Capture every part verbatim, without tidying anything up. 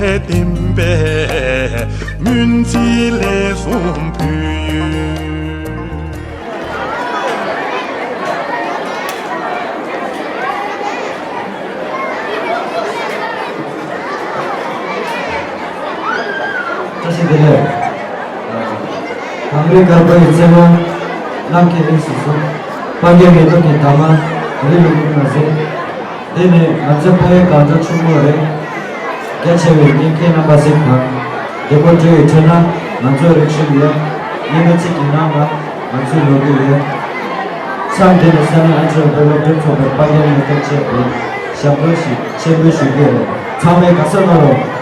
བདེན་པའི་སྨོན་ཚིག་ལེགས་གསུང་ཕུལ། བཀྲ་ཤིས་བདེ་ལེགས། གངས་རི་དཀར་པོའི་རྩེ་མོ། གླང་གི་དབྱིངས་སུ་ཟུག །སྤང་རྒྱན་མེ་ཏོག་གི་འདབ་མ། རི་ལུང་ལུང་ན་ཟེར། འདི་ནི་ང་ཚོའི་ཕ་ཡུལ་སྒང་དྲུག་ཕྱུག་མོ་རེད། རྒྱ་ཆེ་བའི་ཉན་མཁན་རྣམ་པ་གཟིགས་དང་། བདེ་པོ་བགྲེས་ཡོད་ཁྲོད་ན་ང་ཚོའི་རིག་གཞུང་ཡོད། སྙན་མོ་ཚིག་གི་ནང་ལ་ང་ཚོའི་ལོ་རྒྱུས་ཡོད། མཚམས་འདི་ནས་ས་གནས་ཨན་ཊི་རི་ཡོ་བོད་སློབ་འགྲིམ་ཚོགས་པའི་སྤང་རྒྱན་མེ་ཏོག་ཅེས་པའི་ཞབས་བྲོ་ཞིག་ཆེན་པོ་ཞུ་རྒྱུ་རེད། ཚང་མས་དགའ་བསུ་གནང་རོགས།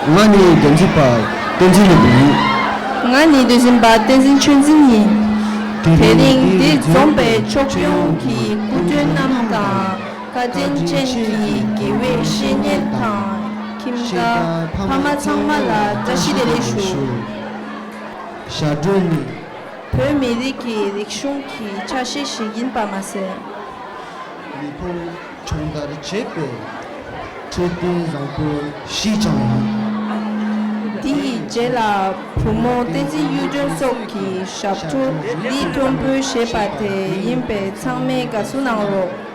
ང་ནི་འགན་འཛིན་པ་བསྟན་འཛིན་ལེགས་པ་ཡིན། ང་ནི་འགན་འཛིན་པ་བསྟན་འཛིན་ཆོས་འཛིན་ཡིན། དེ་རིང་འདིར་འཛོམས་པའི་ཕྱོགས་ཡོངས་ཀྱི་སྐུ་མགྲོན་རྣམས་དང་། བཀའ་དྲིན་ཅན་གྱི་དགེ་བའི་བཤེས་གཉེན་དང་། ཁྱིམ་བདག་ཕ་མ་ཚང་མ་ལ་བཀྲ་ཤིས་བདེ་ལེགས་ཞུ། ཞབས་བྲོ་ནི། བོད་མི་རིགས་ཀྱི་རིག་གཞུང་གི་ཆ་ཤས་ཤིག་ཡིན་པ་མ་ཟད། མི་ཕམ་སྦྱོང་བརྡར་བྱེད་པའི་འཕྲོད་བསྟེན་བཟང་པོ་ཞིག་ཀྱང་ཡིན། དེའི་རྗེས་ལ་བུ་མོ་བསྟན་འཛིན་གཡུ་སྒྲོན་སོགས་ཀྱི་ཞབས་བྲོ་ལི་མཐོན་པོས་བཞེས་པ་དེ་ཡིན་པས་ཚང་མས་དགའ་བསུ་གནང་རོགས།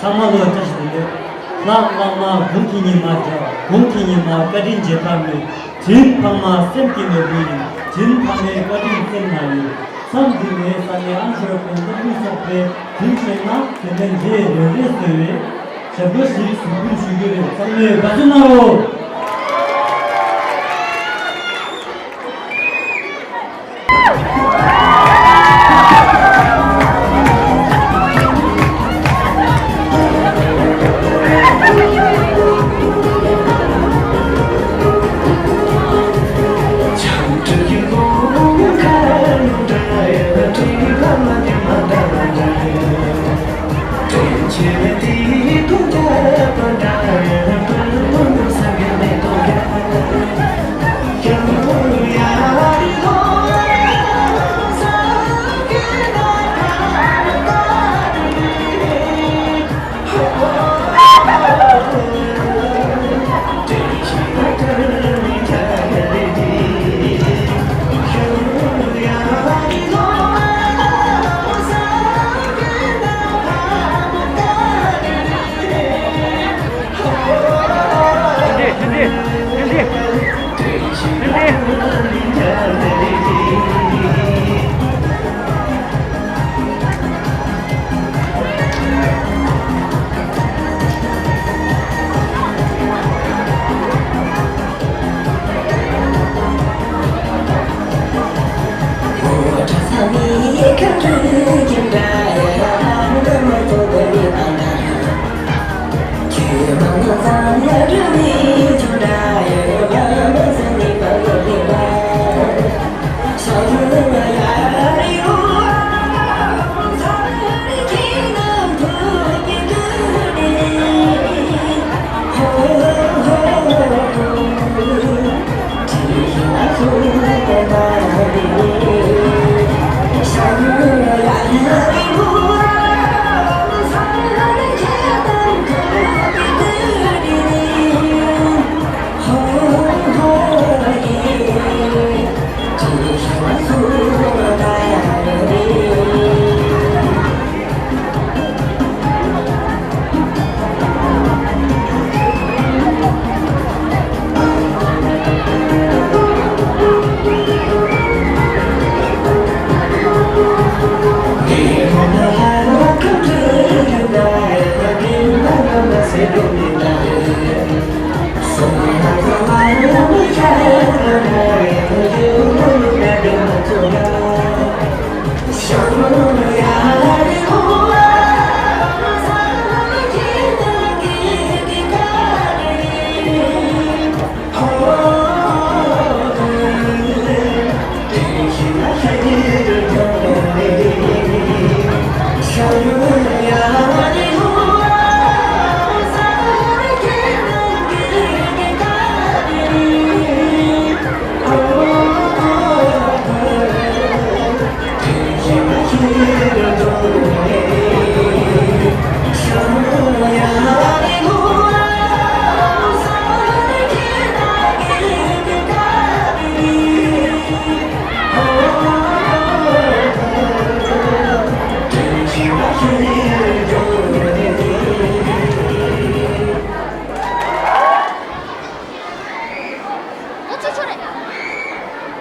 ཚང་མ་ལ་བཀྲ་ཤིས་བདེ་ལེགས། ལྷག་ལྷག་མ་དགུང་གི་ཉི་མ་འཇག་དགུང་གི་ཉི་མ་བཀའ་དྲིན་རྗེས་དྲན་མེད། དྲིན་ཕ་མ་སེམས་ཀྱི་ནོར་བུ་ཡིན། དྲིན་ཕ་མའི་བཀའ་དྲིན་སེམས་ན་ཡོད། མཚམས་འདི་ནས་ས་གནས་ཨ་མཆོག་དཔོན་སློབ་བུ་ཚོགས་པས་དྲིན་ཆེ་ན་དེ་ལན་རེ་རེ་རེ་གསོལ་བས། ཞབས་བྲོ་ཞིག་གཟིགས་འབུལ་ཞུ་རྒྱུ་རེད། ཚང་མས་དགའ་བསུ་གནང་རོགས།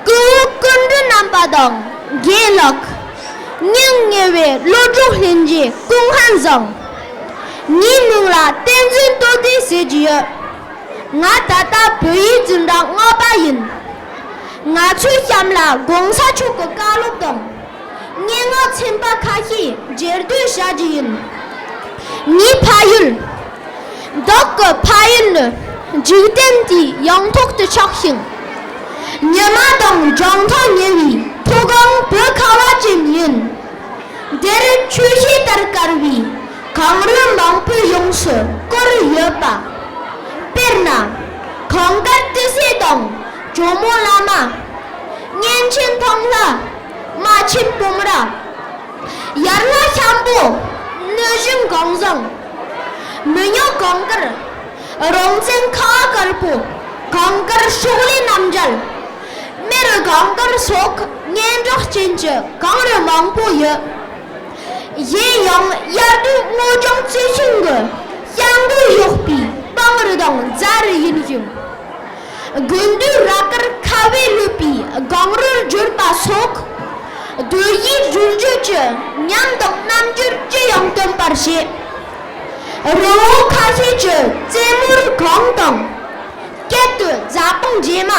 སྐུ་ངོ་སྐུ་མགྲོན་རྣམ་པ་དང་རྒན་ལགས། སྙིང་ཉེ་བའི་སློབ་གྲོགས་ལྷན་རྒྱས་སྐུ་ཁམས་བཟང་། ངའི་མིང་ལ་བསྟན་འཛིན་བསྟོད་ལྡན་ཟེར་གྱི་ཡོད། ང་ད་ལྟ་བོད་ཡིག་འཛིན་གྲྭ་ལྔ་པ་ཡིན། ང་ཚོའི་གཤམ་ལ་གོང་ས་མཆོག་གི་བཀའ་སློབ་དང་། སྙན་ངག་ཚན་པ་ཁ་ཤས་རྒྱས་བསྡུས་བྱ་རྒྱུ་ཡིན། ངའི་ཕ་ཡུལ། བདག་གི་ཕ་ཡུལ་ནི་འཇིག་རྟེན་འདིའི་ཡང་ཐོག་ཏུ་ཆགས་ཤིང་། ཉི་མ་དང་འཇམ་ཐང་ཉེ་བའི་མཐོ་སྒང་བོད་ཁ་བ་ཅན་ཡིན། འདིར་ཆོས་བཤད་ལྟར་དཀར་བའི་གངས་རི་མང་པོས་ཡོངས་སུ་བསྐོར་ཡོད་པ། དཔེར་ན། གངས་དཀར་ཏི་སེ་དང་ཇོ་མོ་བླ་མ། གཉན་ཆེན་ཐང་ལྷ། རྨ་ཆེན་སྤོམ་ར། ཡར་ལྷ་ཤམ་པོ། སྣོད་ཞིང་གངས་བཟང་། མི་ཉག་གངས་དཀར། རོང་བཙན་ཁ་བ་དཀར་པོ། གངས་དཀར་ཤོག་ལེ་རྣམ་རྒྱལ། སྨེ་རུ་གངས་དཀར་སོགས་སྙན་གྲགས་ཅན་གྱི་གངས་རི་མང་པོ་ཡོད། གཞན་ཡང་དབྱར་དུས་སྔོ་ལྗང་རྩི་ཤིང་གི་བྱ་རྒོད་གཡོགས་པའི་སྤང་རི་དང་རྫ་རི་ཡིན་ཞིང་། དགུན་དུས་ར་དཀར་ཁ་བས་བསླུས་པའི་སྒང་རོར་གྱུར་པ་སོགས། རྡོ་ཡི་སྦྲུལ་རྒྱུད་ཀྱི་ཉམས་དང་རྣམ་འགྱུར་ཅི་ཡང་སྟོན་པར་བྱེད། རི་བོ་ཁ་ཤས་ཀྱི་རྩེ་མོར་གངས་དང་། སྐེད་དུ་རྫ་སྤང་བྱེ་མ།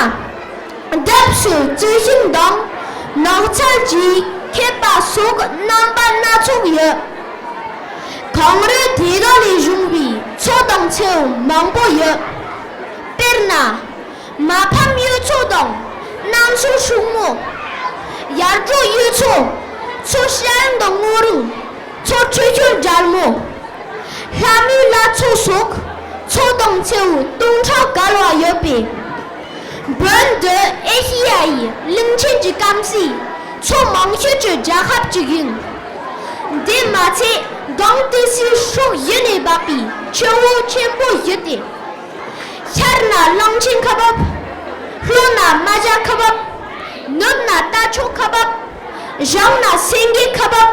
རྡབ་སུ་རྩི་ཤིང་དང་ནགས་ཚལ་གྱིས་ཁེབས་པ་སོགས་རྣམ་པ་སྣ་ཚོགས་ཡོད། གངས་རི་དེ་དག་ལས་བྱུང་བའི་མཚོ་དང་མཚེའུ་མང་པོ་ཡོད། དཔེར་ན། མ་ཕམ་གཡུ་མཚོ་དང་གནམ་མཚོ་ཕྱུག་མོ། ཡར་འབྲོག་གཡུ་མཚོ། མཚོ་ཤ་ཡང་དང་སྔོ་རིང་། མཚོ་ཁྲི་ཤོར་རྒྱལ་མོ། ལྷ་མོའི་ལྷ་མཚོ་སོགས་མཚོ་དང་མཚེའུ་སྟོང་ཕྲག་བརྒལ་བ་ཡོད་པས། བོད་འདི་ཨེ་ཤི་ཡ་ཡི་གླིང་ཆེན་གྱི་སྐམ་སའི་མཚོ་མང་ཤོས་ཀྱི་རྒྱལ་ཁབ་ཅིག་ཡིན། དེ་མ་ཚད་གངས་ཏི་སེའི་སྲོག་བཞི་ནས་འབབ་པའི་ཆུ་བོ་ཆེན་པོ་བཞི་སྟེ། ཤར་ན་གླང་ཆེན་ཁ་འབབ། ལྷོ་ན་རྨ་བྱ་ཁ་འབབ། ནུབ་ན་རྟ་མཆོག་ཁ་འབབ། བྱང་ན་སེང་གེ་ཁ་འབབ།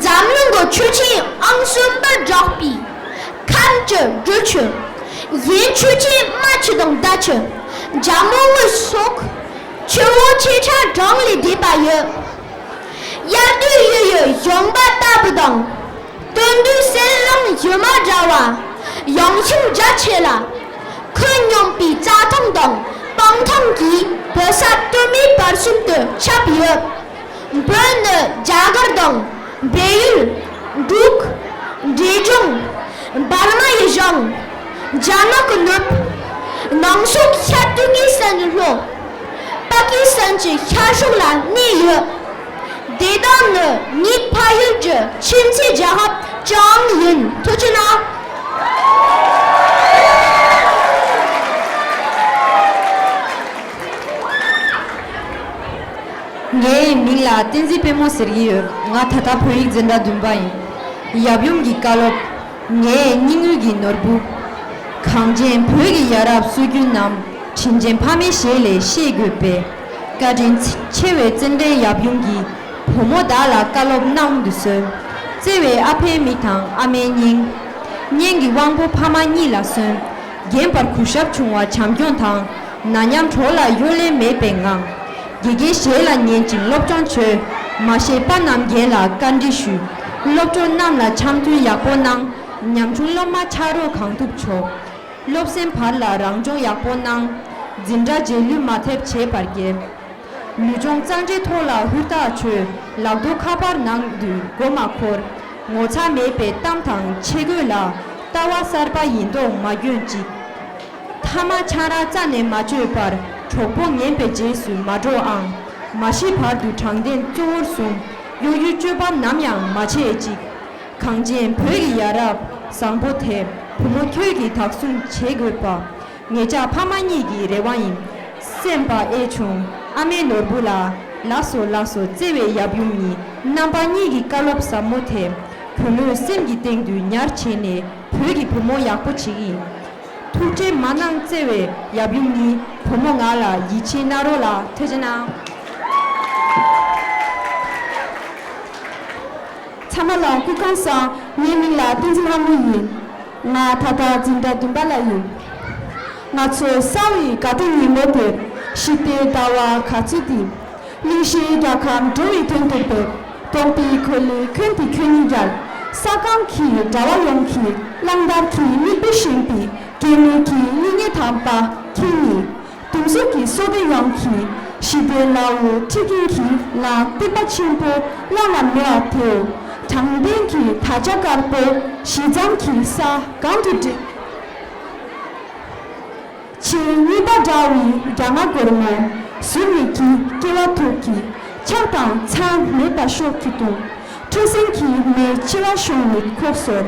འཛམ་གླིང་གི་ཆུ་ཆེན་ཨང་གསུམ་པར་གྲགས་པའི་ཁམས་ཀྱི་སྦྲུལ་ཆུ། གཞན་ཆུ་ཆེན་རྨ་ཆུ་དང་མདའ་ཆུ། འཇམ་མོ་ངོས་སོགས་ཆུ་བོ་ཆེ་ཕྲ་གྲངས་ལས་འདས་པ་ཡོད། དབྱར་དུས་གཡུ་ཡི་གཞོང་པ་ལྟ་བུ་དང་། སྟོན་དུས་གསེར་ལང་ཞུ་མ་འདྲ་བ། ཡངས་ཤིང་རྒྱ་ཆེ་ལ། ཁོད་སྙོམས་པའི་རྩྭ་ཐང་དང་སྤང་ཐང་གིས་བོད་ས་སྟོད་སྨད་བར་གསུམ་དུ་ཁྱབ་ཡོད། བོད་ནི་རྒྱ་གར་དང་བལ་ཡུལ། འབྲུག་འབྲས་ལྗོངས། འབར་མ་ཡི་བྱང་། རྒྱ་ནག་གི་ནུབ། ནང་སོག་ཤར་ཏུར་ཀི་སི་ཐན་གྱི་ལྷོ། པ་ཀི་སི་ཐན་གྱི་ཤར་ཕྱོགས་ལ་གནས་ཡོད། དེ་དག་ནི་ངའི་ཕ་ཡུལ་གྱི་ཁྱིམ་མཚེས་རྒྱལ་ཁབ་ཅང་ཡིན། ཐུགས་རྗེ་གནང་། ངའི་མིང་ལ་བསྟན་འཛིན་དཔལ་མོ་ཟེར་གྱི་ཡོད། ང་ད་ལྟ་བོད་ཡིག་འཛིན་གྲྭ་བདུན་པ་ཡིན། ཡབ་ཡུམ་གྱི་བཀའ་སློབ། ངའི་སྙིང་དབུས་ཀྱི་ནོར་བུ། གངས་ཅན་བོད་ཀྱི་ཡ་རབས་སྲོལ་རྒྱུན་རྣམས་དྲིན་ཅན་ཕ་མའི་ཞལ་ལས་ཤེས་དགོས་པས། བཀའ་དྲིན་ཆེ་བའི་བརྩེ་ལྡན་ཡབ་ཡུམ་གྱིས་བུ་མོ་བདག་ལ་བཀའ་སློབ་གནང་དུ་གསོལ། བརྩེ་བའི་ཨ་ཕའི་མིག་དང་ཨ་མའི་སྙིང་། གཉེན་གྱི་དབང་པོ་ཕ་མ་གཉིས་ལ་གསོན། རྒན་པར་གུས་ཞབས་ཆུང་བ་བྱམས་སྐྱོང་དང་། ན་མཉམ་གྲོགས་ལ་གཡོ་ལེན་མེད་པའི་ངང་། དགེ་རྒན་ཞལ་ལ་ཉན་ཅིང་སློབ་སྦྱོང་བྱོས། མ་ཤེས་པ་རྣམས་རྒན་ལ་བཀའ་འདྲི་ཞུས། སློབ་གྲོགས་རྣམས་ལ་འཆམ་མཐུན་ཡག་པོ་གནང་། ཉམ་ཆུང་སློབ་མ་ཆ་རོགས་གང་ཐུབ་བྱོས། སློབ་ཚན་བར་ལ་རང་སྦྱོང་ཡག་པོ་གནང་། འཛིན་གྲྭ་རྗེས་ལུས་མ་ཐེབས་བྱས་པར་གྱེར། ལུས་སྦྱོང་གཙང་སྦྲའི་ཐོག་ལ་ཧུར་ཐག་བྱོས། ལག་ཐོག་ཁ་པར་ནང་དུ་མགོ་མ་འཁོར། ངོ་ཚ་མེད་པའི་གཏམ་དང་ཆས་གོས་ལ་ལྟ་བ་གསར་པ་ཡིན་མདོག་མ་སྐྱོན་ཅིག། ཐ་མག་ཆང་རག་རྩ་ནས་མ་སྤྱོད་པར་གྲོགས་པོ་ངན་པའི་རྗེས་སུ་མ་འགྲོ་ཨང་། མ་ཤི་བར་དུ་དྲང་བདེན་གཙོ་བོར་བཟུང་། གཡོ་ཡུལ་སྤྱོད་པ་ནམ་ཡང་མ་བྱེད་ཅིག། གངས་ཅན་བོད་ཀྱི་ཡ་རབས་བཟང་པོ་དེ། བུ་མོ་ཁྱོད་ཀྱིས་བདག་བཟུང་བྱེད་དགོས་པ། ངེད་ཅག་ཕ་མ་གཉིས་ཀྱི་རེ་བ་ཡིན། སེམས་པ་ཨེ་ཆུང་། ཨ་མའི་ནོར་བུ་ལ། ལགས་སོ་ལགས་སོ། བརྩེ་བའི་ཡབ་ཡུམ་གཉིས། རྣམ་པ་གཉིས་ཀྱི་བཀའ་སློབ་ཟབ་མོ་དེ་བུ་མོའི་སེམས་ཀྱི་སྟེང་དུ་ཉར་བྱས་ནས་བོད་ཀྱི་བུ་མོ་ཡག་པོ་བྱེད་ཀྱི་ཡིན། ཐུགས་ཁྲལ་མ་གནང་། བརྩེ་བའི་ཡབ་ཡུམ་གཉིས། བུ་མོ་ང་ལ་ཡིད་ཆེས་གནང་རོགས་ལ། ཐུགས་རྗེ་གནང་། ཚང་མ་ལ་སྐུ་ཁམས་བཟང་། ངའི་མིང་ལ་བསྟན་འཛིན་ལྷ་མོ་ཡིན། ང་ད་ལྟ་འཛིན་གྲྭ་བདུན་པ་ལ་ཡིན། ང་ཚོ་གསར་བའི་དགའ་སྟོན་ཉིན་མོ་དེར་ཞི་བདེའི་ཟླ་བ་ག་ཚོད་དེ། གླིང་བཞིའི་རྒྱལ་ཁམས་འགྲོ་བའི་དོན་དུ་འབད། སྟོང་པའི་འཁོར་ལོའི་འཁོན་དེ་འཁོན་ཉིད་བརྒྱལ། ས་སྒང་གི་གྲྭ་བ་ཡོངས་ཀྱིས་གླང་དར་གྱི་མིག་དཔེ་བཞིན་པའི་རྒྱལ་མོའི་གི་སྙིང་ཉེ་དམ་པ་ཁྱེད་ཉིད། དུམ་གཟུགས་ཀྱི་སྲོག་ལྡན་ཡོངས་ཀྱིས་ཞི་བདེའི་ལ་འོ་ཁྲིད་མཁན་གྱི་ལ་སྟོན་པ་ཆེན་པོ་བླ་ན་མེད་པ་དེའོ། དྲང་བདེན་གྱི་དར་ཆ་དཀར་པོ་ཞི་འཇམ་གྱི་ས་སྒང་དུ་བསྒྲེངས། ཆེས་རྙིང་པ་འདྲ་བའི་རྒྱ་ང་གོར་མོ་ཟུར་མིག་གི་སྐྱེ་བ་ཐོག་གི་ཆགས་དང་མཚམས་མེད་པ་ཤོག་གི་དུང་། ཁྲོ་སེང་གི་མེ་མཆེ་བ་ཤོང་བའི་ཁོག་སོར།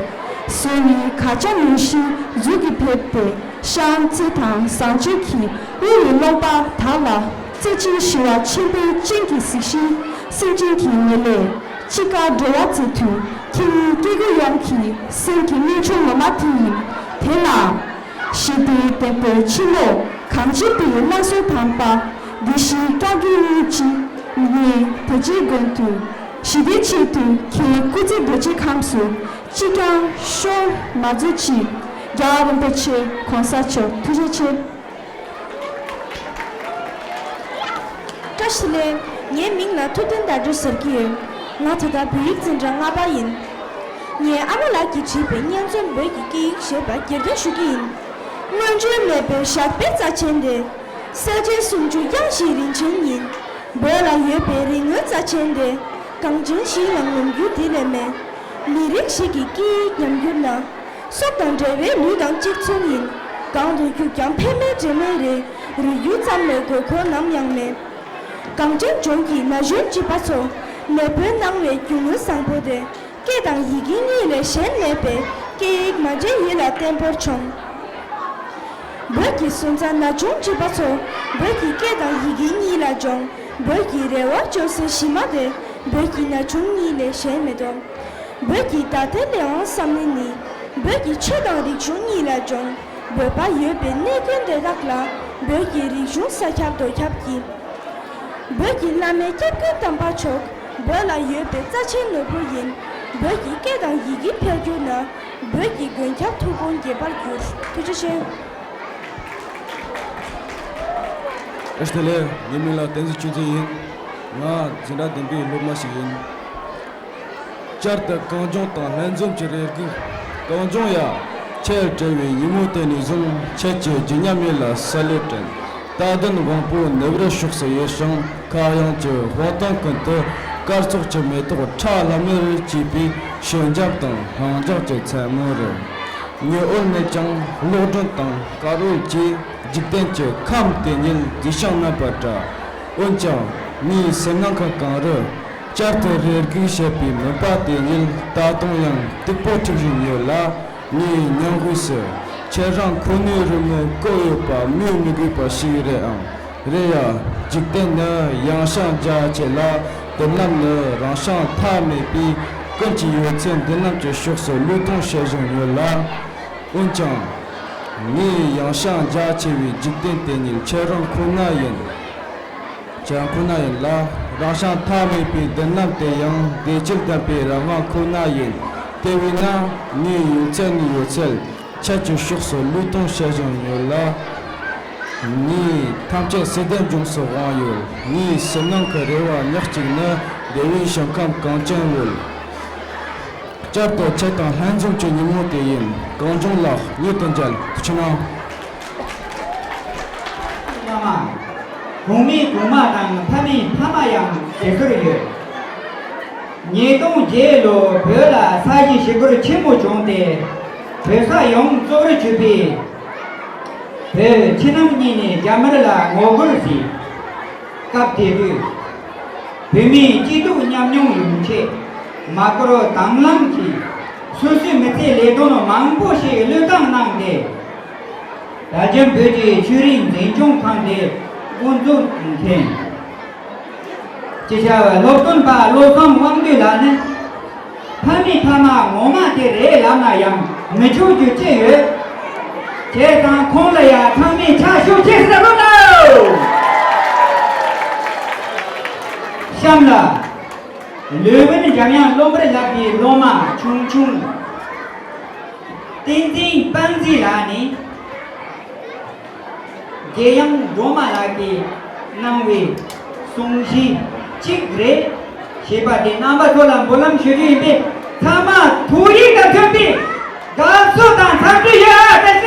བཟོ་བའི་ཁ་ཆ་མུན་ཤིང་མཛུབ་ཀྱིས་ཕེབས་ཏེ་ཤམ་བརྩེ་དང་བཟང་སྤྱོད་ཀྱིས་དབུལ་བའི་རློན་པ་དག་ལ་བརྩེ་ཆེན་ཞི་བ་ཆེན་པོའི་སྤྱན་གྱིས་གཟིགས་ཤིང་། སེམས་ཅན་གྱི་ཉེ་ལས་གཅིག་དགར་འགྲོ་བ་མཛད་དུས་ཁྱེད་ཉིད་སྐྱེ་དགུ་ཡོངས་ཀྱི་སེམས་ཀྱི་སྨིན་ཕྱུག་ངོ་མ་དེ་ཡིན། དེ་ལ། ཞི་བདེའི་བདེན་པའི་ཕྱི་ལོགས་གངས་ཅན་པའི་བླ་སྲོག་དམ་པ། བདེ་གཤིས་བཀའ་བརྒྱུད་གཉིས་ཀྱི་ངས་དེ་རྗེས་མགོན་དུ། ཞི་བདེའི་ཆེད་དུ་ཁྱེད་སྐུ་ཚེ་རྡོ་རྗེ་ཁམས་སུ་གཅིག་ཀྱང་ཤོར་མ་མཛོད་ཅིག་རྒྱལ་བ་རིན་པོ་ཆེ་གོང་ས་མཆོག་ཐུགས་རྗེ་ཆེ། བཀྲ་ཤིས་བདེ་ལེགས། ངའི་མིང་ལ་ཐུབ་བསྟན་དར་འགྲོ་ཟེར་གྱི་ཡོད། ང་ད་ལྟ་བོད་ཡིག་འཛིན་གྲྭ་ལྔ་པ་ཡིན། ངས་ཨ་མ་ལགས་ཀྱིས་བྲིས་པའི་སྙན་རྩོམ་བོད་ཀྱི་སྐད་ཡིག་ཞེས་པ་གྱེར་འདོན་ཞུ་གི་ཡིན། སྔོན་བྱོན་མེས་པོའི་ཞབས་པད་རྩ་ཆེན་ཏེ། གསལ་བྱེད་སུམ་ཅུ་དབྱངས་བཞིའི་རིན་ཆེན་ཡིན། བོད་ལ་ཡོད་པའི་རིག་དངོས་རྩ་ཆེན་ཏེ། གངས་ཅན་ཞིང་ལ་ངོམ་རྒྱུ་དེ་ལས་མེད། མི་རིགས་ཤིག་གི་སྐད་ཡིག་ཉམས་འགྱུར་ན། སྲོག་དང་འབྲེལ་བའི་ལུས་དང་གཅིག་མཚུངས་ཡིན། གང་དུ་རྒྱུག་ཀྱང་ཕན་མེད་འབྲས་མེད་རེད། རིག་རྒྱུ་ཙམ་ལས་དགོས་མཁོ་ནམ་ཡང་མེད། གངས་ཅན་ལྗོངས་ཀྱི་ན་གཞོན་བྱིས་པ་ཚོ། མེས་པོའི་གནང་བའི་རྒྱུ་དངོས་བཟང་པོ་དེ། སྐད་དང་ཡི་གེ་གཉིས་ལས་གཞན་མེད་པའི་སྐད་ཡིག་མ་འདྲེས་ཡིད་ལ་བརྟན་པོར་མཆོངས། བོད་ཀྱི་སོན་རྩ་ན་ཆུང་བྱིས་པ་ཚོ། བོད་ཀྱི་སྐད་དང་ཡི་གེ་གཉིས་ལ་སྦྱོང་། བོད་ཀྱི་རེ་བ་བཅོལ་སའི་གཞི་མ་དེ། བོད་ཀྱི་ན་ཆུང་གཉིས་ལས་གཞན་མེད་དོ། བོད་ཀྱི་ད་ལྟའི་ལས་དབང་བསམ་ནི་ནི། བོད་ཀྱི་ཆོས་དང་རིག་གཞུང་གཉིས་ལ་སྦྱོང་། བོད་པ་ཡོད་པའི་གནས་དཀོན་དེ་དག་ལ། བོད་ཀྱི་རིག་གཞུང་ས་ཁྱབ་རྡོ་ཁྱབ་ཀྱིས། བོད་ཀྱི་བླ་མའི་སྐྱབས་མགོན་དམ་པ་མཆོག། བོད་ལ་ཡོད་པའི་རྩ་ཆེན་ནོར་བུ་ཡིན། བོད་ཀྱི་སྐད་དང་ཡི་གེ་འཕེལ་འགྱུར་ན། བོད་ཀྱི་མགོན་སྐྱབས་ཐུགས་དགོངས་རྒྱས་པར་འགྱུར། ཐུགས་རྗེ་ཆེ། བཀྲ་ཤིས་བདེ་ལེགས། ངའི་མིང་ལ་བསྟན་འཛིན་ཆོས་འཛིན་ཡིན། ང་འཛིན་གྲྭ་བདུན་པའི་སློབ་མ་ཞིག་ཡིན། བསྐྱར་དུ་གངས་ལྗོངས་དང་ལྷན་འཛོམས་ཀྱི་རེ་སྒུག། གངས་ལྗོངས་ཡ། ཁྱེད་བྲལ་བའི་ཉིན་མོ་དེ་ནས་བཟུང་ཁྱེད་ཀྱི་རྒྱུ་ཉམས་ཡིད་ལ་གསལ་ལེ་དྲན། རྟ་གདོན་དབང་པོ་ནུབ་རི་ཕྱོགས་སུ་ཡུལ་ཞིང་། མཁའ་དབྱིངས་ཀྱི་དཔང་རྟགས་ཀུན་ཏུ། སྐར་ཚོགས་ཀྱི་མེ་ཏོག་ཁྲ་ལམ་མེར་བརྗིད་པའི་ཞི་འཇམ་དང་ལྷིང་འཇགས་ཀྱི་མཚན་མོ་རེད། ཉི་འོད་ནས་ཀྱང་གློག་སྒྲོན་དང་དཀར་འོད་ཀྱིས་འཇིག་རྟེན་གྱི་ཁམས་དེ་ཉིད་མཛེས་ཤིང་རྣམ་པར་བཀྲ། འོན་ཀྱང་ངའི་སེམས་ནང་གི་གངས་རི། བསྐྱར་དུ་རེ་སྒུག་བྱེད་པའི་མུན་པ་དེ་ཉིད་ད་དུང་ཡང་སྟུག་པོ་འཁྲིགས་བཞིན་ཡོད་ལ། ངའི་སྙིང་དབུས་སུ་ཁྱེད་རང་ཁོ་ནའི་རོལ་མོ་བཀོད་ཡོད་པ་སྨོས་མི་དགོས་པ་ཞིག་རེད་ཨང་། རེད་ཡ། འཇིག་རྟེན་ནི་ཡངས་ཤིང་རྒྱ་ཆེ་ལ། མདུན་ལམ་ནི་རིང་ཤིང་མཐའ་མེད་པས། ཀུན་གྱི་ཡོད་ཚད་མདུན་ལམ་གྱི་ཕྱོགས་སུ་བློས་གཏོང་བྱེད་བཞིན་ཡོད་ལ། འོན་ཀྱང་། ངའི་ཡངས་ཤིང་རྒྱ་ཆེ་བའི་འཇིག་རྟེན་དེ་ཉིད་ཁྱེད་རང་ཁོ་ན་ཡིན། ཁྱེད་རང་ཁོ་ན་ཡིན་ལ། རིང་ཤིང་མཐའ་མེད་པའི་མདུན་ལམ་དེ་ཡང་བདེ་སྐྱིད་ལྡན་པའི་རང་དབང་ཁོ་ན་ཡིན། དེ་བས་ན་ངའི་ཡོད་ཚད་ནས་ཡོད་ཚད་ཁྱེད་ཀྱི་ཕྱོགས་སུ་བློས་གཏོང་བྱེད་བཞིན་ཡོད་ལ། ངས་ཐམས་ཅད་བསིལ་ལྡན་ལྗོངས་སུ་དབང་ཡོད། ངའི་སེམས་ནང་གི་རེ་བ་ཉག་གཅིག་ནི། བདེ་བའི་ཞིང་ཁམས་གངས་ཅན་འོད། བསྐྱར་དུ་ཁྱེད་དང་ལྷན་འཛོམས་ཀྱི་ཉིན་མོ་དེ་ཡིན། གངས་ལྗོངས་ལགས། མྱུར་དུ་མཇལ། ཐུགས་རྗེ་གནང་། བླ་མ། གོང་མའི་གོང་མ་དང་ཕ་མའི་ཕ་མ་ཡང་དེ་ཟུར་ཡོད། ཉིས་སྟོང་བརྒྱད་ལོར་བོད་ལ་ས་གཞི་ཞིབ་འབུར་ཆེན་པོ་བྱུང་སྟེ། བོད་ས་ཡོངས་བཙོག་རུ་གྱུར་པས། བོད་ཕྱི་ནང་གཉིས་ནས་རྒྱ་དམར་ལ་ངོ་རྒོལ་བྱས། སྐབས་དེ་དུས། བོད་མིའི་སྐྱིད་སྡུག་མཉམ་མྱོང་ཡོང་ཆེད། མ་སྐོར་དང་བླངས་ཀྱིས་སོ་སོའི་མི་ཚེའི་ལས་དོན་མང་པོ་ཞིག་བློས་བཏང་གནང་སྟེ། རྭ་རྒྱ་བོད་ཀྱི་ཆོས་རིག་འཛིན་སྐྱོང་ཁང་དེ་འགོ་འཛུགས་མཁན། ཅེས་བྱ་བའི་སློབ་སྟོན་པ་བློ་བཟང་དབང་འདུས་ལགས་ནི། ཕ་མེས་ཕ་མ་ངོ་མ་དེ་རེད་ལབ་ན་ཡང་མི་ཆོག་རྒྱུ་ཅི་ཡོད། བྱས་ཙང་ཁོང་ལ་ཡང་ཚང་མས་ཕྱག་ཞུ་ཅེས་ཟེར་རོགས་གནང་། གཤམ་ལ། ལུས་འབུལ་འཇམ་དབྱངས་སློབ་མར་བསླབ་པའི་སློབ་མ་ཆུང་ཆུང་། བསྟན་འཛིན་དཔལ་འཛིན་ལགས་ནས། རྒྱལ་དབྱངས་སྒྲོལ་མ་ལགས་ཀྱིས་གནང་བའི་གསུང་བཤད་གཅིག་རེད། ཞེས་པ་དེ་རྣམ་པ་ཚོ་ལ་འབུལ་ལམ་ཞུ་རྒྱུ་ཡིན་པས། ཚང་མ་ཐུགས་ཡིད་དང་མཐུན་པའི་དགའ་བསུ་དང་འཚམས་འདྲི་ཞུ། བཀྲ་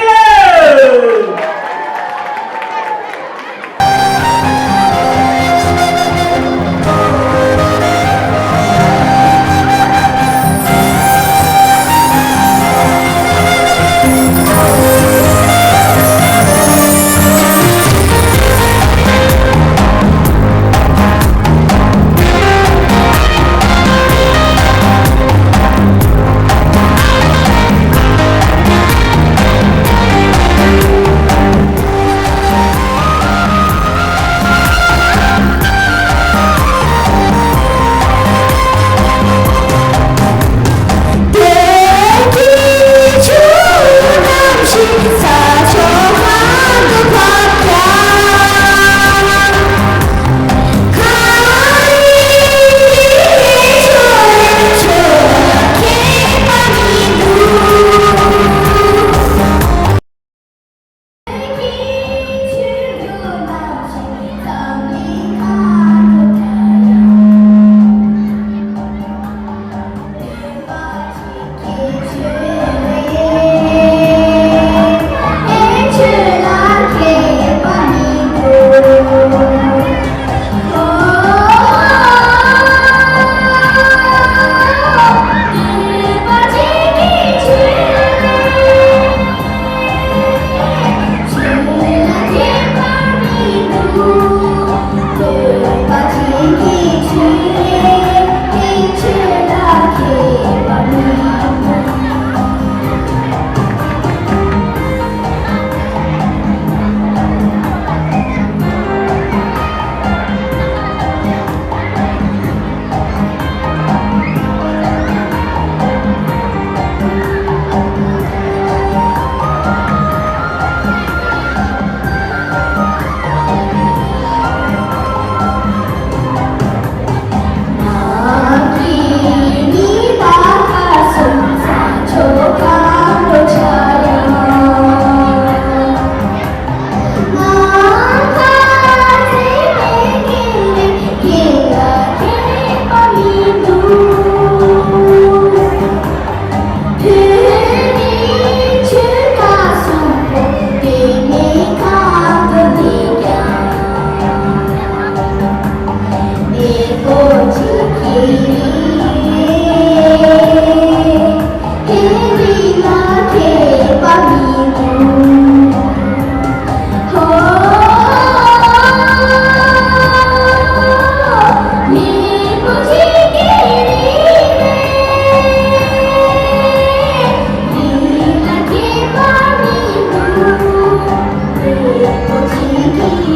ཤིས་བདེ་ལེགས།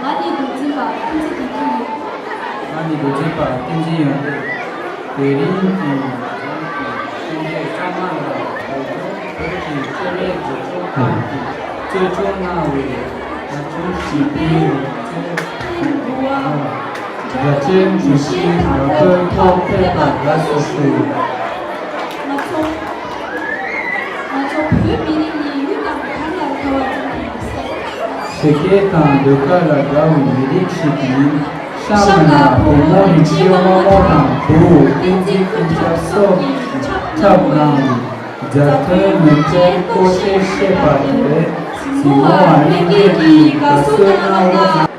ང་ནི་མདོ་འཛིན་པ་བསྟན་འཛིན་དོན་གྲུབ་ཡིན། ང་ནི་མདོ་འཛིན་པ་བསྟན་འཛིན་ཡོན་ཏན། དེ་རིང་གི་ང་ཚོའི་གི་ཤེས་ཚད་གཙང་མ་ལ་བོད་ཀྱི་ཆེད་ལས་འཛུགས་སྐྲུན་ཁང་གིས་གཙོ་སྐྱོང་གནང་བའི་ང་ཚོའི་བྱིས་པའི་རང་བཙན་རྒྱ་ཆེན་གྱི་ཤིང་ལ་བོད་ཐོག་ཕེབས་པར་དགའ་བསུ་ཞུ། ང་ཚོ་ང་ཚོ་བོད་མི་རིགས་ནི་ཡུལ་དང་གང་ལ་དགའ་བ་ཙམ་ཡིན་ཟེར། ཞི་བདེ་དང་ཟློས་གར་ལ་དགའ་བའི་མི་རིགས་ཤིག་ཡིན། གཤམ་ལ་བུ་མོ་རིན་ཆེན་དབང་མོ་དང་བུ་བསྟན་འཛིན་ཀུན་ཁྱབ་སོགས་ཀྱིས་འཁྲབ་གནང་བའི་ རྒྱ་ཐོན་མི་ཚེ་ཀོ་ཤེས་ཤེས་པ་རེད། ཟིན་མོ་བ་ནི་ངེད་ཀྱི་དགའ་བསུ་གནང་རོགས་གནང་།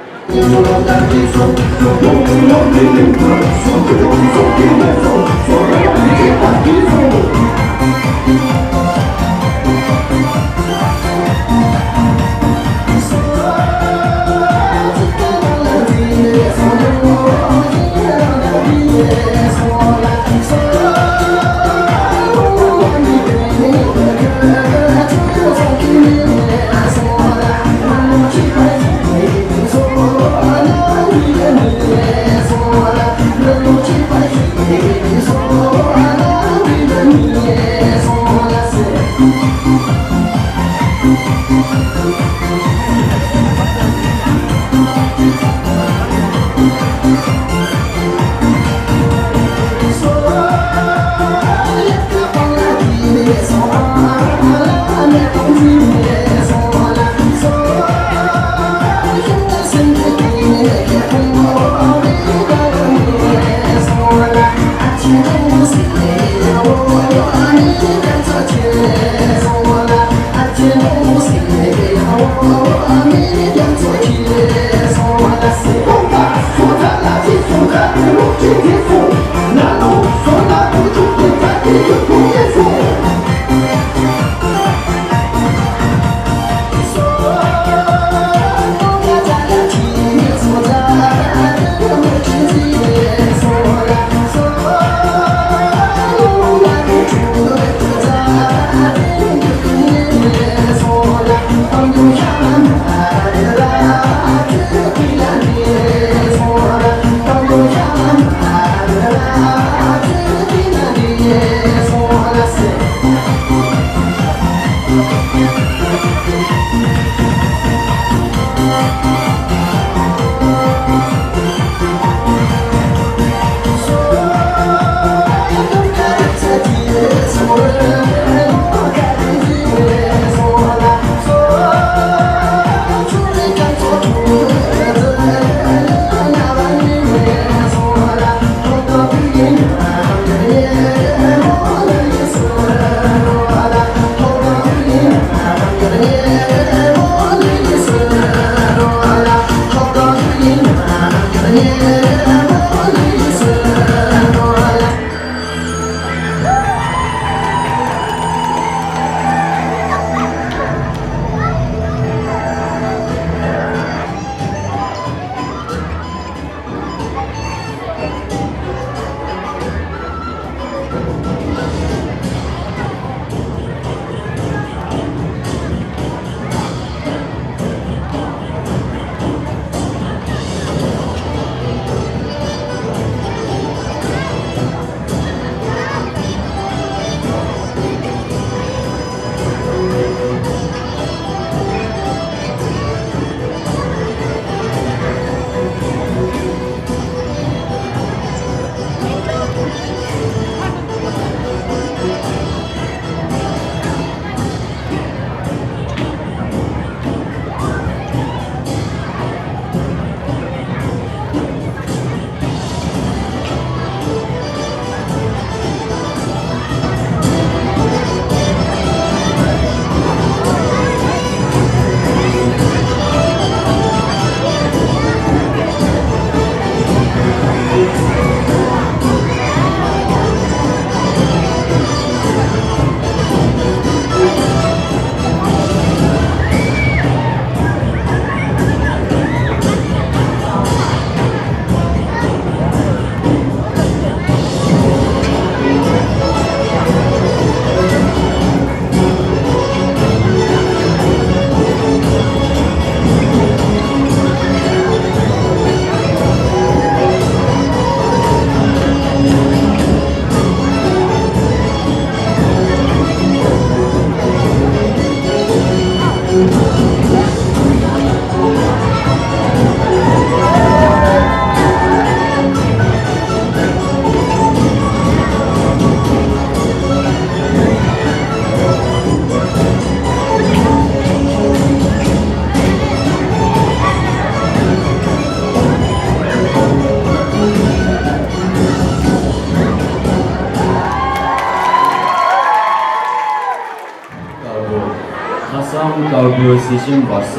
དཀར་པོའི་གཟི་བྱིན་འབར་ས།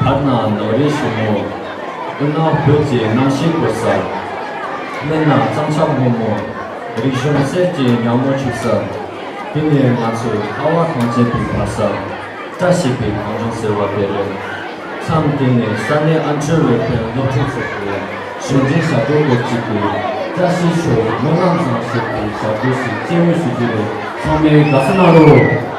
བར་ན་ནགས་རིའི་ཞིང་རྨོ། དབུས་ན་བོད་ཀྱི་གནམ་གཤིས་བསྐོར་ས། སྨད་ན་གཙང་ཆབ་སྔོན་མོ། རིག་གཞུང་གསེར་གྱི་ཉ་མོ་འཁྱུག་ས། དེ་ནི་ང་ཚོའི་ཁ་བ་གངས་ཅན་པའི་བར་ས། བཀྲ་ཤིས་པའི་གངས་ལྗོངས་ཟེར་བ་དེ་རེད། མཚམས་དེ་ནས་ས་གནས་ཨ་འཁྲུལ་བའི་བོད་སློབ་ཕྲུག་ཚོ་གིས་གཞུང་འབྲེལ་ཞབས་བྲོ་སྐོར་གཅིག་གིས་བཀྲ་ཤིས་ཤོག་སྨོན་ལམ་བཟང་ཞེས་པའི་ཞབས་བྲོ་ཞིག་སྐྱེལ་འོས་ཞུ་རྒྱུ་རེད། ཚང་མས་དགའ་བསུ་གནང་རོགས།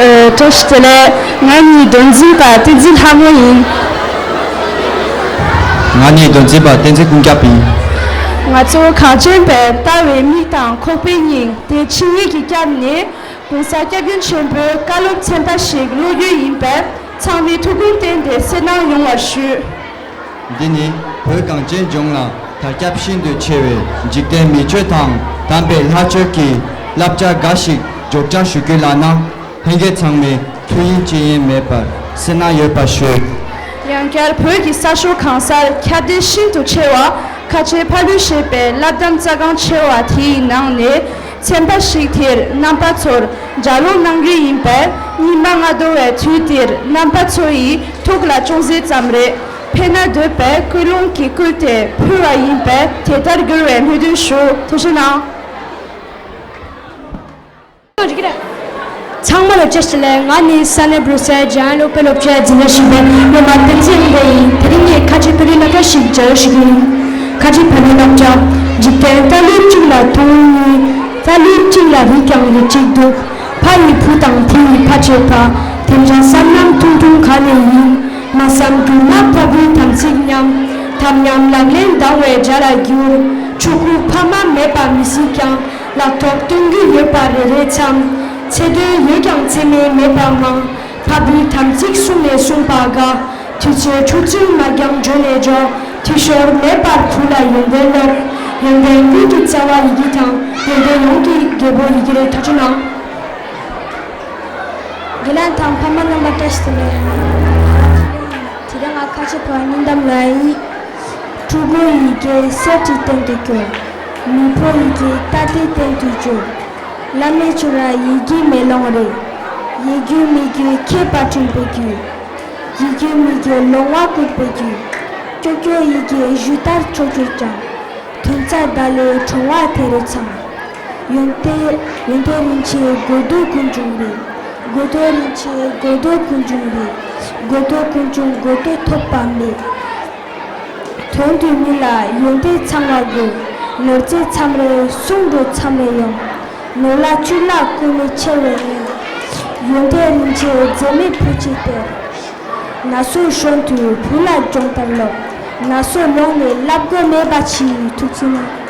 ཨ། བཀྲ་ཤིས་བདེ་ལེགས། ང་ནི་མདོ་འཛིན་པ་བསྟན་འཛིན་ལྷ་མོ་ཡིན། ང་ནི་མདོ་འཛིན་པ་བསྟན་འཛིན་ཀུན་ཁྱབ་ཡིན། ང་ཚོ་གངས་ཅན་པའི་ལྟ་བའི་མིག་དང་ཁོག་པའི་སྙིང་དེ་ཆིངས་ཡིག་གི་སྐྱབས་ནས་༸གོང་ས་༸སྐྱབས་མགོན་ཆེན་པོའི་བཀའ་སློབ་ཚན་པ་ཞིག་ཀློག་རྒྱུ་ཡིན་པས། ཚང་མས་ཐུགས་ཁུར་བསྟན་ཏེ་གསན་གནང་ཡོང་བ་ཞུ། འདི་ནི་བོད་གངས་ཅན་ལྗོངས་ལ་དར་ཁྱབ་ཤིན་ཏུ་ཆེ་བའི་འཇིག་རྟེན་མི་ཆོས་དང་དམ་པའི་ལྷ་ཆོས་ཀྱི་བསླབ་བྱ་འགའ་ཞིག་སྒྲོག་སྦྱང་ཞུ་རྒྱུ་ལགས་ན། ལྷན་རྒྱས་ཚང་མས་ཐུགས་ཡེངས་ཅི་ཡང་མེད་པར་གསན་གནང་ཡོད་པ་ཞུ། ཡང་བསྐྱར་བོད་ཀྱི་ས་ཕྱོགས་གང་སར་ཁྱབ་གདལ་ཤིན་ཏུ་ཆེ་བ་ཁ་ཆེ་ཕ་ལུས་ཞེས་པའི་བསླབ་གདམས་རྩ་འགངས་ཆེ་བ་དེའི་ནང་ནས། ཚན་པ་ཞིག་དེར་རྣམ་པ་ཚོར་ལྗགས་ཀློག་གནང་རྒྱུ་ཡིན་པས། ཉི་མ་སྔ་དྲོ་བའི་དུས་དེར་རྣམ་པ་ཚོ་ཡི་ཐུགས་ལ་ཅུང་ཟད་ཙམ་རེ་ཕན་ན་འདོད་པའི་ཀུན་སློང་གིས་བསྐུལ་ཏེ་ཕུལ་བ་ཡིན་པས། དེ་ལྟར་འགྱུར་བའི་སྨོན་འདུན་ཞུ། ཐུགས་རྗེ་གནང་། ཚང་མ་ལ་བཀྲ་ཤིས་བདེ་ལེགས། ང་ནི་ས་གནས་སྦྲུག་སེལ་འཇམ་དབྱངས་སློབ་དཔོན་སློབ་གྲྭའི་འཛིན་གྲྭ་བཞི་པའི་སློབ་མ་བསྟན་འཛིན་དབྱངས་སྒྲོན་ཡིན། དེ་རིང་ངས་ཁ་ཆེ་ཕ་ལུའི་སློབ་གྲྭ་ཞིག་སྦྱང་ཞུ་གི་ཡིན། ཁ་ཆེ་ཕ་ལུའི་སློབ་གྲྭ། འཇིག་རྟེན་རྟ་ལུག་གཅིག་ལ་མཐོང་གཉིས། རྟ་ལུག་གཅིག་ལ་རིགས་ཀྱང་རིགས་གཅིག་འདུག་ཕ་ཡི་བུ་དང་བུ་ཡི་ཕ་བྱེད་པ། དེ་འདྲ་བསམ་ནམ་ཐུང་ཐུང་ག་ནས་ཡིན། མ་བསམ་རྒྱུ་ན་ཕ་བུའི་དམ་ཚིག་ཉམས། དམ་ཉམས་ལག་ལེན་སྡང་བའི་དགྲ་ལ་འགྱུར། ཕྲུ་གུ་ཕ་མ་མེད་པ་མི་སྲིད་ཀྱང་། ལག་ཐོགས་སྟོན་རྒྱུ་ཡོད་པ་རེ་རེ་འཚམ། ཚེ་འདོད་ཡོད་ཀྱང་ཚེ་མེད་མེད་པ་མང་། ཕ་བུའི་དམ་ཚིག་བསྲུང་ནས་བསྲུངས་པ་དགའ། དུས་ཚོད་འཕྲོག་ཚུལ་མ་འགྱངས་འཇོན་ནས་འཇོག་དུས་ཤོར་མེད་པར་བུ་ལ་ཡོན་ཏན་སློབས། ཡོན་ཏན་ཀུན་གྱི་རྩ་བ་ཡི་གེ་དང་། ཡོན་ཏན་ཡོངས་ཀྱི་རྒྱལ་པོ་ཡི་གེ་རེད། ཐག་ཆོད་གནང་། རྒན་ལགས་དང་ཕ་མ་རྣམ་པ་བཀྲ་ཤིས་བདེ་ལེགས། དེ་རིང་ང་ཁ་ཆེ་ཕོ་བ་སྙིང་གཏམ་ལ་ཡིན། ཕྲུ་གུ་ཡི་གེ་གསེར་གྱི་སྟེང་དུ་སྐྱོར། མི་ཕོ་ཡི་གེ་རྟ་དེའི་སྟེང་དུ་སྐྱོར། བླ་མས་ཁྱོད་ར་ཡི་གེའི་མེ་ལོང་རེད། ཡི་གེ་མི་གེ་མཁས་པ་འཁྲུངས་པའི་རྒྱུ། ཡི་གེ་མི་གེ་ལོང་བ་བཀོད་པའི་རྒྱུ། ཀྱོ་ཀྱོ་ཡི་གེ་གཞུ་ལྟར་ཆོག་གྱུར་ཀྱང་། ཐོན་རྩ་ད་ལོའི་གྲོང་བ་དེ་རུ་ཚང་། ཡོན་ཏན་ཡོན་ཏན་རིན་ཆེན་དགོས་འདོད་ཀུན་འབྱུང་རེད། དགོས་འདོད་རིན་ཆེན་དགོས་འདོད་ཀུན་འབྱུང་རེད། དགོས་འདོད་ཀུན་འབྱུང་དགོས་འདོད་ཐོབ་པ་མེད། དོན་དུ་མི་ལ་ཡོན་ཏན་ཚང་བ་དགོས། ནོར་རྫས་མཚམས་རེ་གསུང་འགྲོ་མཚམས་རེ་ཡོང་། ནོར་ལྷ་བཅུ་ལ་བསྐུལ་མི་ཆེ་བའི་ངོས། ཡོན་ཏན་རིན་ཆེན་རྫས་མེད་བུ་གཅིག་སྟེར། ན་སོ་གཞོན་དུས་བུ་ལ་སྦྱོང་བརྡར་སློབས། ན་སོ་ལོངས་ནས་བསླབ་དགོས་མེད་པ་ཅིག་ཐུགས་ཆེ་གནང་།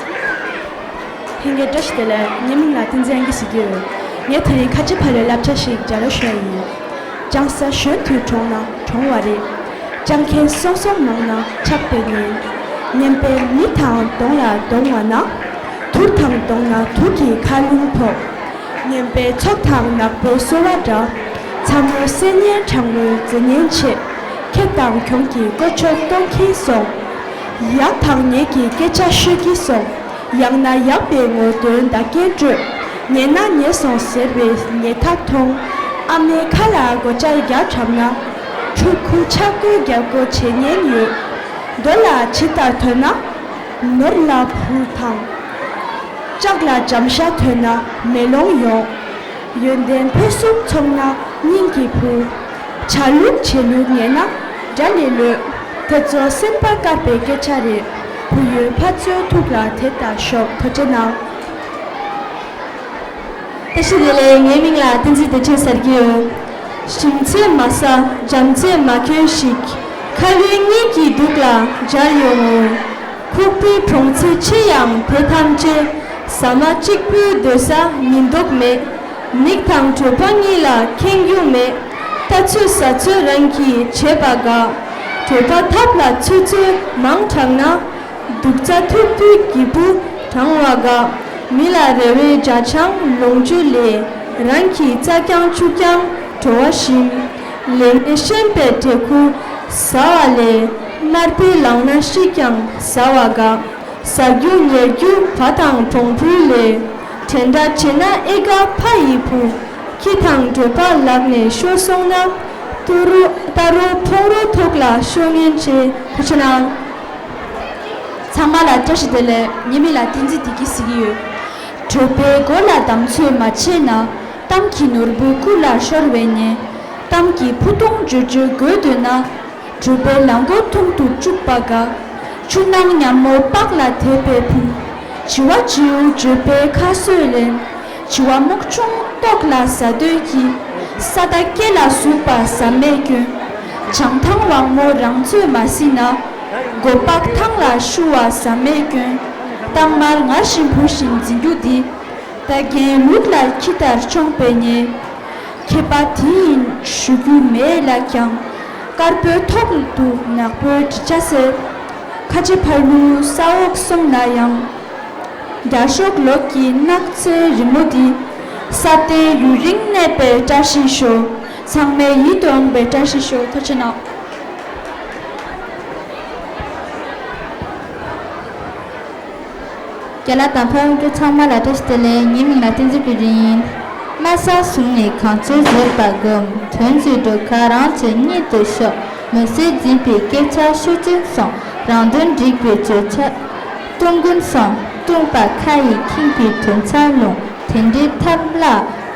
ལྷན་རྒྱས་བཀྲ་ཤིས་བདེ་ལེགས། ངའི་མིང་ལ་བསྟན་འཛིན་ཨང་ཀི་ཟེར་གྱི་ཡོད། ངས་དེ་རིང་ཁ་ཆེ་ཕ་ལོའི་བསླབ་བྱ་ཞིག་སྦྱར་རོགས་ཞུ་ཡ་ཡིན། སྤྱང་ས་གཞོན་དུས་གྲོངས་ན་གྲོངས་པ་རེད། སྤྱང་ཁན་སོང་སོང་མང་ན་ཆགས་པའི་ཉེན། ངན་པས་མི་དང་གདོང་ལ་གདོང་བ་ན། དུག་དང་བསྡོངས་ན་དུག་གི་མཁའ་རླུང་ཕོག་ངན་པའི་ཚོགས་དང་ནག་པོའི་སོལ་བ་འདྲ། ཚ་མོའི་སེར་ཉའི་གྲང་མོའི་རྫི་ཉན་ཆེ། ཁེ་དང་གྱོང་གི་ཀོ་ཆོད་གཏོང་གིན་སོང་། ཡག་དང་ཉེས་ཀྱི་སྐད་ཆ་ཤོད་ཀྱིན་སོང་། ཡག་ན་ཡག་པའི་ངོ་འདོན་བདག་རྐྱེན་སྤྲོད། ཉེས་ན་ཉེས་སོང་ཟེར་བའི་ཉེས་ཐག་མཐོང་། ཨ་མའི་ཁ་ལ་སྒོ་ལྕགས་རྒྱག་བྲབས་ན། ཕྲུ་གུ་ཆག་སྒོ་རྒྱག་སྒོ་བྱེད་ཉེན་ཡོད། རྡོ་ལ་ཇི་ལྟར་ཐོན་ན། ནོར་ལ་བུར་དང་། ལྕགས་ལ་འཇམ་ཤ་ཐོན་ན་མེ་ལོང་ཡོང་། ཡོན་ཏན་ཕུན་སུམ་ཚོགས་ན་སྙིང་གི་བུ། བྱ་ལུགས་བྱེད་ལུགས་ཉེས་ན་དགྲ་ལས་ལོད། དེ་ཚོ་སེམས་པ་དཀར་པའི་སྐད་ཆ་རེད། བུ་ཡོད་ཕ་ཚོའི་ཐུགས་ལ་དེ་ལྟར་ཞོག་ཐུགས་རྗེ་གནང་། བཀྲ་ཤིས་བདེ་ལེགས། ངའི་མིང་ལ་བསྟན་འཛིན་བདེ་ཆེན་ཟེར་གྱི་ཡོད། ཞིམ་ཚད་མ་ཟ་འཇམ་ཚད་མ་གྱོན་ཞིག་ཁ་ལུད་གཉིས་ཀྱི་སྡུག་ལ་སྦྱར་ཡོང་ངོ་། ཁོག་པའི་གྲོང་ཚད་ཆེ་ཡང་དེ་ཐམས་ཅད། ཟ་མ་གཅིག་པུའི་སྡོད་ས་ཉིན་ལྡོག་མེད། མིག་དང་གྲོད་པ་གཉིས་ལ་ཁེངས་རྒྱུ་མེད། ལྟ་ཚོད་ཟ་ཚོད་རང་གིས་བྱེད་པ་དགའ། གྲོད་པ་ཐབ་ལ་ཚོད་ཚོད་མང་དྲགས་ན། སྡུག་རྩ་ཐུག་དུས་སྐྱིད་པོ་གྲང་བ་དགའ། མི་ལ་རེ་བའི་ཇ་ཆང་ལོངས་སྤྱོད་ལས། རང་གི་རྩྭ་རྐྱང་ཕྱུགས་རྐྱང་བྲོ་བ་ཞིམ། ལས་མེད་ཤན་པའི་འབྲས་ཁུ་ཟ་བ་ལས། དམར་པོའི་ལག་ན་ཤི་ཀྱང་ཟ་བ་དགའ། ཟ་རྒྱུ་ཉལ་རྒྱུ་བ་དང་གྲོང་བུ་ལས། དེ་འདྲ་བྱེད་ན་ཨེ་དགའ་ཕ་ཡི་བུ། ཁྱི་དང་གྲོད་པ་ལག་ནས་ཤོར་སོང་ན། ཏུ་རུ་ཏ་རུ་ཕུང་རུ་ཐོག་ལ་ཤོར་ངན་ཆེ། ཐུགས་ཆེ་གནང་། ཚང་མ་ལ་བཀྲ་ཤིས་བདེ་ལེགས། ངའི་མིང་ལ་བསྟན་འཛིན་བདེ་སྐྱིད་ཟེར་གྱི་ཡོད། གྲོད་པའི་མགོ་ལ་གདམ་ཚོད་མ་བྱས་ན། གཏམ་གྱི་ནོར་བུ་སྐུ་ལ་ཤོར་བའི་ཉེན། གཏམ་གྱི་ཕུ་ཐུང་བརྗོད་བརྗོད་དགོས་འདོད་ན། གྲོད་པའི་ལག་མགོ་ཐུང་དུ་བཅུག་པ་དགའ། ཆུ་ནང་ཉ་མོ་པགས་ལ་དེད་པའི་ཕུང་། བྱི་བ་བྱིའུ་བརྗོད་པའི་ཁ་གསོས་ལེན། བྱི་བ་སྨུག་ཆུང་ཏོག་ལ་ཟ་འདོད་ཀྱི། ས་དང་སྐེ་ལ་ཟུག་པ་ཟ་མེད་སྐྱོན། བྱང་ཐང་ཝང་མོ་རང་ཚོད་མ་སྲིད་ན། མགོ་པག་ཐང་ལ་ཤུ་བ་ཟ་མེད་སྐྱོན། གཏམ་དམར་ངར་བཞིན་བུ་བཞིན་འཛིན་རྒྱུ་འདི། ད་རྒན་ལུག་ལ་ཁྱི་ལྟར་མཆོངས་པའི་ཉེན། མཁས་པ་དེ་ཡིན་ཞུ་རྒྱུ་མེད་ལགས་ཀྱང་། དཀར་པོའི་ཐོག་ཏུ་ནག་པོའི་འབྲི་ཆ་ཟེར། ཁ་ཆེ་ཕ་ལུའི་ས་འོག་སོང་ན་ཡང་། རྒྱ་ཤོག་ལོག་གི་ནགས་ཚལ་རི་མོ་འདི། ས་སྟེང་ཡུན་རིང་གནས་པའི་བཀྲ་ཤིས་ཤོག་ཚང་མའི་ཡིད་དུ་འོང་བའི་བཀྲ་ཤིས་ཤོག་ཐུགས་རྗེ་གནང་། རྒན་ལགས་དང་ཕ་ཡུལ་གྱི་ཚང་མ་ལ་བཀྲ་ཤིས་བདེ་ལེགས། ངའི་མིང་ལ་བསྟན་འཛིན་བུ་རིན་ཡིན། དམའ་ས་བཟུང་ནས་གངས་ཚོད་བཟོད་པ་སྒོམ། དོན་བརྗོད་འགྲོ་ཁ་རང་ཚོད་གཉིད་དུ་ཤོག་མི་ཚེ་འཛིན་པའི་སྐད་ཆ་ཤོད་ཀྱིན་སོང་། རང་དོན་སྒྲིག་པའི་བརྗོད་བྱ་སྟོང་ཀུན་སོང་། བཏུང་པ་ཁ་ཡིས་ཁེངས་པའི་དོན་ཚ་ལོང་། དེ་འདྲའི་ཐབས་ལ་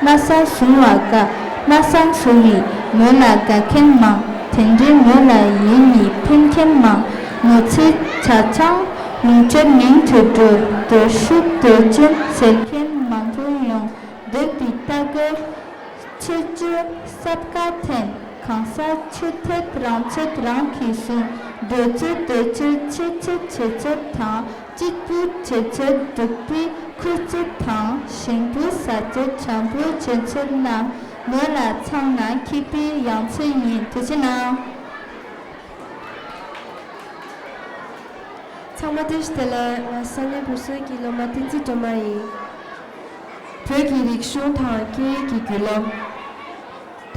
དམའ་ས་བཟུང་བ་དགའ། དམའ་ས་བཟུང་བས་མོ་ལ་དགའ་མཁན་མང་། དེ་འདྲའི་མོ་ལ་ཡིད་གཉིས་ཕན་མཁན་མང་། མོ་ཚོའི་ཆ་ཚང་ལུང་ཕྱོགས་མིང་དུ་འགྲོ། སྡོད་ཤུགས་སྡོད་ཅན་ཟེར་མཁན་མང་པོ་ཡོང་། སྡོད་པའི་ལྟ་སྐོར་ཆེ་ཆུང་སྲབ་ཀ་འཐེན། གང་ས་ཆུ་ཐེབས་རང་ཚོད་རང་གིས་བཟུང་། སྡོད་ཚོད་སྡོད་ཚོད་ཆེ་ཚོད་ཆེ་ཚོད་དང་། གཅིག་པུ་བྱེད་ཚོད་སྡུག་པའི་ ཁུ་བྱུག་དང་ཞིམ་པོ་ཟ་རྒྱུ་འཇམ་པོ་སྤྱོད་ཚུལ་རྣམས་ངོས་ལ་འཚམས་ན་མཁས་པའི་ཡང་ཚུལ་ཡིན། ཐུགས་རྗེ་གནང་། ཚང་མ་བཀྲ་ཤིས་བདེ་ལེགས། ང་ས་གནས་བུ་སོལ་གྱི་སློབ་མ་བསྟན་འཛིན་སྒྲོལ་མ་ཡིན། བོད་ཀྱི་རིག་གཞུང་དང་སྐད་ཡིག་གི་བརྒྱུད་ལམ།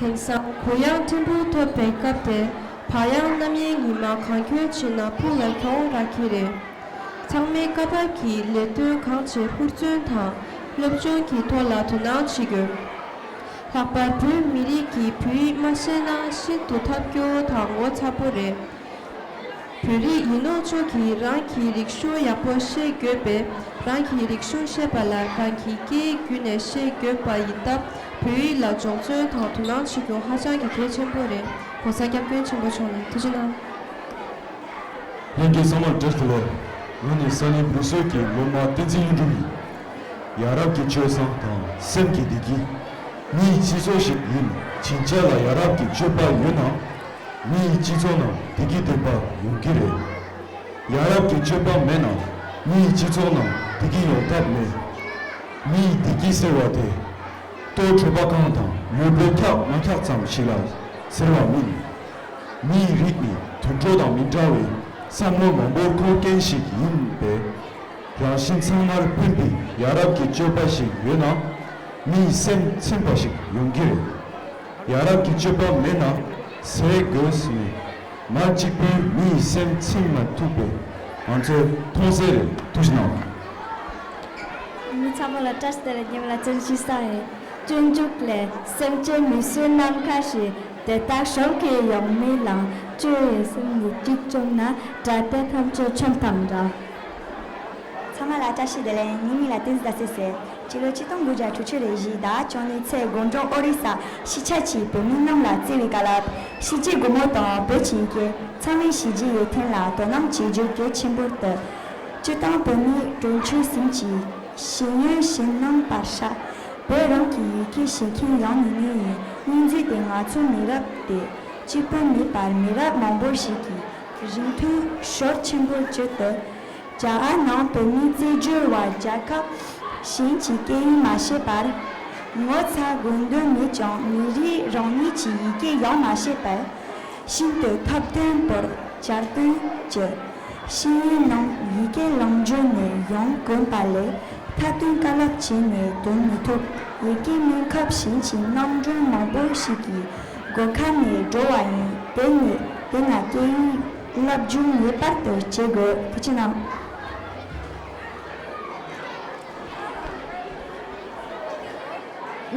དེང་སང་གུ་ཡངས་ཕྲན་བུ་ཐོབ་པའི་སྐབས་དེར་བག་ཡངས་རྣམ་གཡེང་ཉི་མ་གང་འཁྱོལ་བྱས་ན་ཕུགས་ལ་གྱོང་རག་གི་རེད། ཚང་མས་སྐབས་བབ་ཀྱི་ལས་དོན་གང་བྱེད་ཧུར་བརྩོན་དང་སློབ་སྦྱོང་གི་ཐོག་ལ་དོ་སྣང་བྱེད་དགོས། ལྷག་པར་བོད་མི་རིགས་ཀྱིས་བོད་ཡིག་མ་ཤེས་ན་ཤིན་ཏུ་ཐབས་སྐྱོ་བོ་དང་ངོ་ཚ་པོ་རེད། བོད་རིགས་ཡིན་ནོ་ཅོག་གིས་རང་གི་རིག་གཞུང་ཡག་པོ་ཤེས་དགོས་པས། རང་གི་རིག་གཞུང་ཤེས་པ་ལ་རང་གི་སྐད་ཡིག་བརྒྱུད་ནས་ཤེས་དགོས་པ་ཡིན་སྟབས། བོད་ཡིག་ལ་སྦྱོང་བརྩོན་དང་དོ་སྣང་བྱེད་རྒྱུ་ཧ་ཅང་གི་གལ་ཆེན་པོ་རེད། ༸གོང་ས་༸སྐྱབས་མགོན་ཆེན་པོ་མཆོག་ནས་ཐུགས་རྗེ་གནང་། ལྷན་རྒྱས་ཚང་མར་བཀྲ་ཤིས་བདེ་ལེགས། ང་ནི་ས་གནས་བུ་སོལ་གྱི་སློབ་མ་བསྟན་འཛིན་གཡུ་འབྲུག་ཡིན། ཡ་རབས་ཀྱི་སྤྱོད་བཟང་དང་སེམས་ཀྱི་བདེ་སྐྱིད། མིའི་སྤྱི་ཚོགས་ཤིག་ཡིན་ཕྱིན་ཆད་ལ་ཡ་རབས་ཀྱི་སྤྱོད་པ་ཡོད་ན། མིའི་སྤྱི་ཚོགས་ནང་བདེ་སྐྱིད་ལྡན་པ་ཡོང་གི་རེད། ཡ་རབས་ཀྱི་སྤྱོད་པ་མེད་ན་མིའི་སྤྱི་ཚོགས་ནང་བདེ་སྐྱིད་ཡོང་ཐབས་མེད། མིའི་བདེ་སྐྱིད་ཟེར་བ་དེ། ལྟོ་གྲོད་པ་གང་དང་ལུས་པོ་འཁྱག་མ་འཁྱག་ཙམ་ཞིག་ལ་ཟེར་བ་མིན། མིའི་རིགས་ནི་དུད་འགྲོ་དང་མི་འདྲ་བའི་བསམ་བློ་མང་པོར་འཁོར་མཁན་ཞིག་ཡིན་པས། རང་བཞིན་ཚང་མར་ཕན་པའི་ཡ་རབས་ཀྱི་སྤྱོད་པ་ཞིག་ཡོད་ན། མིའི་སེམས་ཚིམ་པ་ཞིག་ཡོང་གི་རེད། ཡ་རབས་ཀྱི་སྤྱོད་པ་མེད་ན་ཟས་གོས་སུ་མེད། མ་གཅིག་པུས་མིའི་སེམས་ཚིམ་མ་ཐུབ་པས་ང་ཚོས་མཐོང་གསལ་རེད། ཐུགས་རྗེ་གནང་། མི་ཚང་མ་ལ་བཀྲ་ཤིས་བདེ་ལེགས། ཉེ་མི་ལ་བཙན་ཤེས་ས་ཡིན། སྤྱོད་འཇུག་ལས། སེམས་ཅན་མི་གསོད་ནམ་མཁའ་བཞིན། དེ་དག་གཞོམ་གྱིས་ཡོང་མི་ལང་། སྤྱོད་ཡུལ་སེམས་ཉིད་གཅིག་བཅོམ་ན། དགྲ་སྡེ་ཐམས་ཅད་ཆོམས་དང་འདྲ། ཚང་མ་ལ་བཀྲ་ཤིས་བདེ་ལེགས། ངའི་མིང་ལ་བསྟན་འཛིན་ཟླ་ཟེར་ཟེར། སྤྱི་ལོ་ཆིག་སྟོང་དགུ་བརྒྱ་དྲུག་ཅུ་རེ་བཞི་ཟླ་བཅུ་གཉིས་ཚེས་དགུང་གྲོང་ཨོ་རི་ས་གཞིས་ཆགས་ཀྱི་བོད་མི་རྣམས་ལ་བརྩེ་བའི་བཀའ་སློབ། གཞིས་བྱེས་སྒོ་མོ་དང་བོད་ཀྱི་སྐད། ཚང་མས་གཞིས་བྱེས་ཡོན་ཏན་ལ་དོ་སྣང་བྱེད་རྒྱུ་གལ་ཆེན་པོར་བལྟས། སྤྱིར་བཏང་བོད་མི་གྲོང་ཁྱེར་ཟིན་གྱི་ཤེས་ཡོན་གཞན་སྣང་བར་ཧྲ། བོད་རང་གི་ཡི་གེ་ཤེས་མཁན་ཡང་ཉུང་ཉུང་ཡིན། སྙིང་བརྗོད་དེ་ང་ཚོ་མི་རབས་དེ་གཅིག་པུ་མེད་པར་མི་རབས་མང་པོ་ཞིག་གི་རིང་ཐུང་ཤུགས་ཆེན་པོ་བརྗོད་དེ། རྒྱ་གར་ནང་བོད་མི་རྩེད་འཇོ་བ་རྒྱལ་ཁབ་གཞན་གྱི་སྐད་ཡིག་མ་ཤེས་པར་ངོ་ཚ་དགོས་འདུན་མེད་ཀྱང་མི་རིགས་རང་ཉིད་ཀྱི་ཡི་གེ་ཡང་མ་ཤེས་པས། ཤིན་ཏུ་ཐབས་ལྡན་པོར་གྱར་དོན་གྱི་ཤེས་ཡོན་རྣམས་ཡི་གེ་ལམ་འཇུག་ནས་ཡོང་དགོས་པ་ལས། མཐའ་དོན་བཀའ་སློབ་བྱས་ནས་དོན་མི་ཐུབ། ཡི་གེ་སྨན་ཁབ་གཞན་གྱི་རྣམ་གྲངས་མང་པོ་ཞིག་གི་སྒོ་ཁ་ནས་འགྲོ་བ་ཡིན། དེ་ནི་དེ་ན་སྐད་ཡིག་བསླབ་སྦྱོང་ངེས་པར་དུ་བྱེད་དགོས། ཐུགས་རྗེ་གནང་།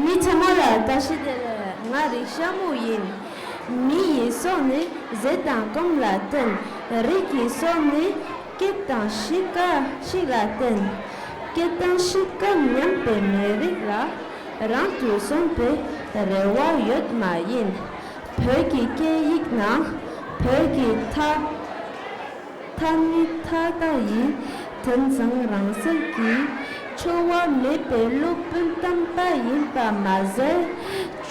མི་ཚང་མ་ལ་བཀྲ་ཤིས་བདེ་ལེགས། ང་རིག་ཤ་མོ་ཡིན། མི་ཡི་སྲོག་ནི་ཟས་དང་སྐོམ་ལ་བརྟེན། རིགས་ཀྱི་སྲོག་ནི་སྐད་དང་གཤིས་ཀ་ཞིག་ལ་བརྟེན། སྐད་དང་གཤིས་ཀ་ཉམས་པའི་མི་རིགས་ལ་རང་དུ་སོན་པའི་རེ་བ་ཡོད་མ་ཡིན། བོད་ཀྱི་སྐད་ཡིག་ནང་བོད་ཀྱི་མཐའ། མཐའ་མི་མཐའ་དག་ཡིན། དེང་སང་རང་སེམས་ཀྱི་འཆོལ་བ་མེད་པའི་སློབ་དཔོན་དམ་པ་ཡིན་པ་མ་ཟད།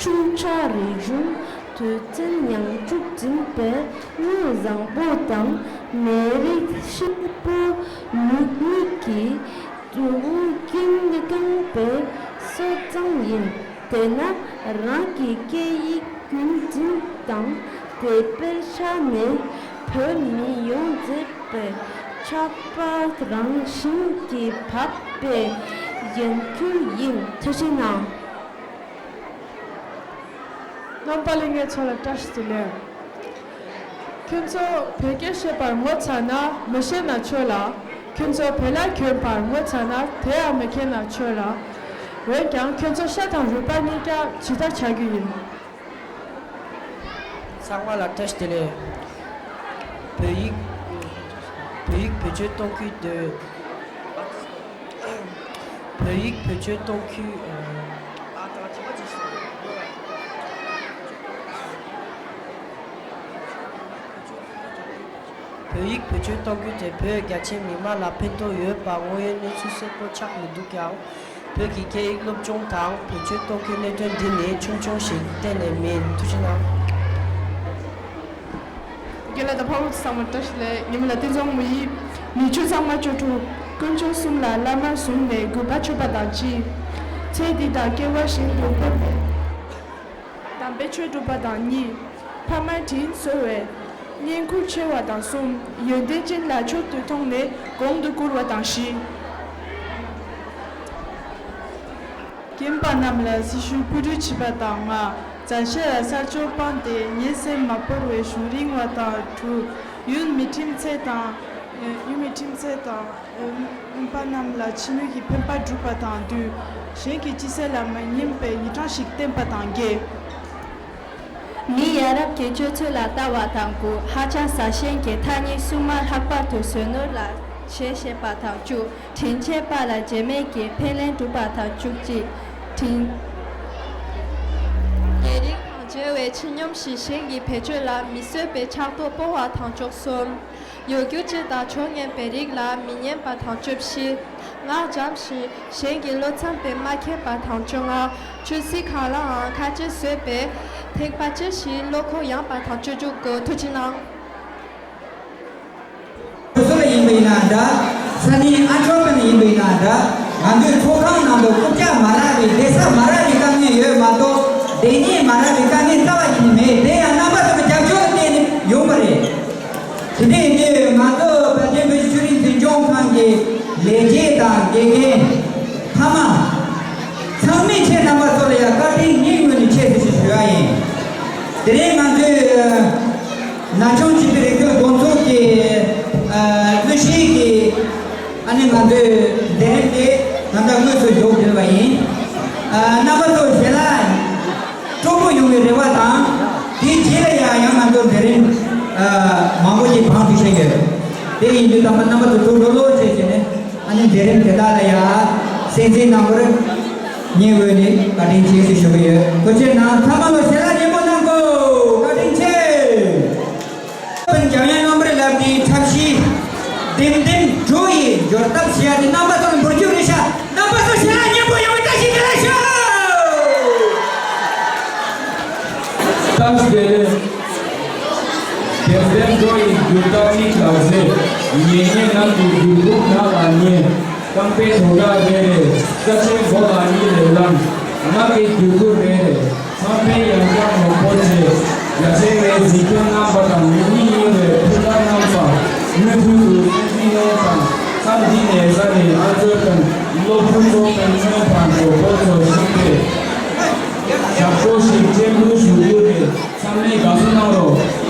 ཆུང་བྱ་རིག་གཞུང་དུས་ཆེན་ཡང་བཅུ་འཛིན་པའི་དངོས་བཟང་པོ་དང་ནད་རིགས་ཤེད་པོ་ནུས་ནུས་ཀྱི་དུག་ཀུན་བསྐངས་པའི་སྲོལ་བཟང་ཡིན། དེས་ན་རང་གི་སྐད་ཡིག་རྒྱུན་འཛིན་དང་དེ་སྤེལ་ཆ་ནས་བོད་མི་ཡོངས་མཛེས་པའི་ཆགས་པ་རང་བཞིན་གྱིས་བབས་པའི་འགན་ཁུར་ཡིན། ཐུགས་རྗེ་གནང་། རྣམ་པ་ལྷན་རྒྱས་ཚོ་ལ་བཀྲ་ཤིས་བདེ་ལེགས། ཁྱོད་ཚོ་བོད་སྐད་ཤེས་པར་ངོ་ཚ་ན་མི་ཤེས་ན་ཆོག་ལ། ཁྱོད་ཚོ་བོད་ལྭ་གྱོན་པར་ངོ་ཚ་ན་དེ་ཡང་མི་མཁྱེན་ན་ཆོག་ལ། འོན་ཀྱང་ཁྱོད་ཚོ་ཤ་དང་རུས་པ་གཉིས་ཀ་ཇི་ལྟར་བྱ་རྒྱུ་ཡིན། ཚང་མ་ལ་བཀྲ་ཤིས་བདེ་ལེགས། བོད་ཡིག་བོད་ཡིག་བེད་སྤྱོད་གཏོང་རྒྱུའི་དོན། བོད་ཡིག་བེད་སྤྱོད་གཏོང་རྒྱུའི། བོད་ཡིག་བེད་སྤྱོད་གཏོང་རྒྱུ་དེ་བོད་རྒྱ་ཆེ་མི་མང་ལ་ཕན་ཐོགས་ཡོད་པ་དངོས་ཡོད་གནས་ཚུལ་གསལ་པོ་ཆགས་མི་འདུག་ཀྱང་། བོད་ཀྱི་སྐད་ཡིག་སློབ་སྦྱོང་དང་བེད་སྤྱོད་གཏོང་རྒྱུའི་གནད་དོན་འདི་ནི་ཆུང་ཆུང་ཞིག་གཏན་ནས་མིན། ཐུགས་རྗེ་གནང་། རྒན་ལགས་དང་ཕ་བུ་ཚང་མ་བཀྲ་ཤིས་བདེ་ལེགས། ངའི་མིང་ལ་བསྟན་འཛིན་དབང་མོ་ཡིན། མི་ཆོས་ཚང་མ་སྐྱོ་ཕྲུག་དཀོན་མཆོག་གསུམ་ལ་བླ་མར་བཟུང་ནས་གུས་པ་མཆོད་པ་དང་གཅིག་ཚེ་འདི་དང་སྐྱེ་བ་གཞན་དུ་ཕན་པའི་དམ་པའི་ཆོས་སྒྲུབ་པ་དང་གཉིས། ཕ་མའི་དྲིན་གཟོ་བའི་བསྙེན་བཀུར་ཆེ་བ་དང་གསུམ། ཡོན་ཏན་ཅན་ལ་མཆོག་ཏུ་མཐོང་ནས་གོང་དུ་བཀུར་བ་དང་བཞི། རྒན་པ་རྣམས་ལ་སྲི་ཞུ་སྤུ་གྲི་བྱེད་པ་དང་ལྔ། མཛའ་བཤེས་ལ་ས་ཕྱོགས་སྤངས་ཏེ་ཉེ་སྲིང་མ་བོར་བའི་གཞུང་རིང་བ་དང་དྲུག་ཡུལ་མི་ཁྲིམས་ཚད་དང་། ཡུལ་མི་ཁྲིམས་ཚད་དང་། ཨུམ་པ་རྣམས་ལ་ཕྱི་སྣོད་ཀྱི་ཕན་པ་བསྒྲུབས་པ་དང་བདུན། གཞན་གྱི་སྤྱི་སེམས་ལ་མ་ཉེས་པའི་ཡིད་རང་ཞིག་བསྟེན་པ་དང་བརྒྱད། མི་ཡ་རབས་ཀྱི་སྤྱོད་ཚུལ་ལ་ལྟ་བ་དང་དགུ། ཧ་ཅང་ཟ་ཞན་གྱི་ཐ་སྙད་སྲུང་མ་ལྷག་པར་དུ་བཟོད་ནོར་ལ་བྱེད་ཤེས་པ་དང་བཅུ། དྲིན་ཆེ་བ་ལ་བརྗེད་མེད་ཀྱི་ཕན་ལན་སྒྲུབ་པ་དང་བཅུ་གཅིག་དྲིན། ལས་རིགས་དང་བྲལ་བའི་ཕྱི་སྙོམས་ཤིང་གཞན་གྱི་བེད་སྤྱོད་ལ་མི་བཟོད་པའི་ཕྲག་དོག་སྤོང་བ་དང་བཅུ་གསུམ། གཡོ་སྒྱུ་སྤྱོད་དང་ཕྱོགས་ངན་པའི་རིགས་ལ་མི་ཉན་པ་དང་བཅུ་བཞི། ངག་འཇམ་ཞིང་གཞན་གྱི་བློ་འཚམ་པས་མ་ཁྱེར་བ་དང་བཅོ་ལྔ། ཆོས་སྲིད་གང་ལའང་ཁ་ལྕེ་བཟོད་པས་ཐེག་པ་ཆེ་ཞིང་བློ་ཁོག་ཡངས་པ་དང་བཅུ་དྲུག་གོ། ཐུགས་རྗེ་གནང་། སུ་ལ་ཡིན་པ་ཡིན་ན་འདྲ། ས་གནས་ཨ་མཆོག་པ་ལ་ཡིན་པ་ཡིན་ན་འདྲ། ང་ཚོའི་ཚོགས་ཁང་ནང་དུ་རྐུབ་བཀྱག་མ་རག་པའི་བསྡད་ས་མ་རག་པའི་དཀའ་ངལ་ཡོད་མ་གཏོགས་བསྡད་ཉེས་མ་རག་པའི་དཀའ་ངལ་རྩ་བ་ཉིད་ནས་མེད། དེ་ཡང་རྣམ་པ་ཚོ་གི་རྒྱབ་སྐྱོར་ལ་བརྟེན་ནས་ཡོང་བ་རེད། དེ་འདྲ་ཡིན་དུས་ང་ཚོ་བོད་བརྒྱུད་བོད་ཀྱི་ཆོས་རིག་འཛིན་སྐྱོང་ཁང་གི་ལས་བྱེད་དང་དགེ་རྒན་ཕ་མ་ཚང་མས་ཁྱེད་རྣམ་པ་ཚོ་ལ་ཡང་བཀའ་དྲིན་ངའི་ངོས་ནས་ཆེ་ཞུ་ཞུ་ཡ་ཡིན། དེ་རིང་ང་ཚོའི་ན་ཆུང་བྱིས་པའི་རིག་གཞུང་སྡོམ་ཚོགས་ཀྱི་དངོས་གཞིའི་གི་ཨ་ནི་ང་ཚོའི་མཛད་རིམ་དེ་ད་ལྟ་དངོས་སུ་མཇུག་བསྒྲིལ་བ་ཡིན། རྣམ་པ་ཚོ་ཞལ་ལག་སྤྲོ་པོ་ཡོང་བའི་རེ་བ་དང་། དེའི་རྗེས་ལ་ཡང་ཡང་ང་ཚོ་མཛད་རིམ་མང་པོ་ཞིག་བང་བསྒྲིགས་བྱས་ཡོད། དེ་ཡིན་དུས་ད་ལྟ་རྣམ་པ་ཚོ་ཐུགས་ལྷོད་ལྷོད་བྱས་བྱས་ནས་ཨ་ནི་མཛད་རིམ་དེ་དག་ལ་ཡང་གསན་གཟིགས་གནང་བར་ངའི་ངོས་ནས་བཀའ་དྲིན་ཆེ་ཞེས་ཞུ་གི་ཡོད། ཐུགས་རྗེ་གནང་། ཚང་མ་ལ་ཞལ་ལག་སྙན་པོ་གནང་གོ། བཀའ་དྲིན་ཆེ། འཇམ་དབྱངས་མངོན་པར་བསླབ་པའི་འཁྲབ་གཞས་ལྡེམ་ལྡེམ་འགྲོ་ཡི་འབྱོར་སྟབས་ཞེས་ཡ་དེ་རྣམ་པ་ཚོར་འབུལ་རྒྱུ་རེད་ཤག་རྣམ་པ་ཚོ་ཞལ་ལག་སྙན་པོ་ཡོང་བའི་བཀྲ་ཤིས་བདེ་ལེགས་ཞུ། སྟབས་བདེ་ལེགས། ལྡེམ་ལྡེམ་འགྲོ་ཡི་འགྱུར་རྟགས་མིག་ལ་གཟིགས། ཉེ་ཉེ་ནང་དུ་འགྱུར་ཁུག་ནག་ལ་ཉེ། རྐང་པའི་དོ་བདག་རེ་རེ། ས་ཆའི་མགོ་ལ་གཉིད་ལས་ལངས། ངག་གི་འགྱུར་ཁུག་རེ་རེ། ཚངས་པའི་ཡང་བསྐྱར་ངོ་སྤྲོད་བྱེད། རྒྱ་ཆེ་བའི་གཟིགས་སྐྱོང་གནང་བ་དང་ངོ་མི་གཉིས་པའི་ཐུགས་ཐག་གནང་བ། མུ་མཐུད་དུ་སྲིད་འཛིན་ཡོངས་དང་མཚམས་འདི་ནས་ས་ནས་ཨ་མཆོག་དང་སློབ་ཕྲུག་ཚོ་དང་སྔོན་དང་གྲོགས་པོ་ཚོ་ཞིག་སྟེ། ཞབས་བྲོ་ཞིག་སྤྲད་འབུལ་ཞུ་རྒྱུ་རེད། ཚང་མས་དགའ་བསུ་གནང་རོགས།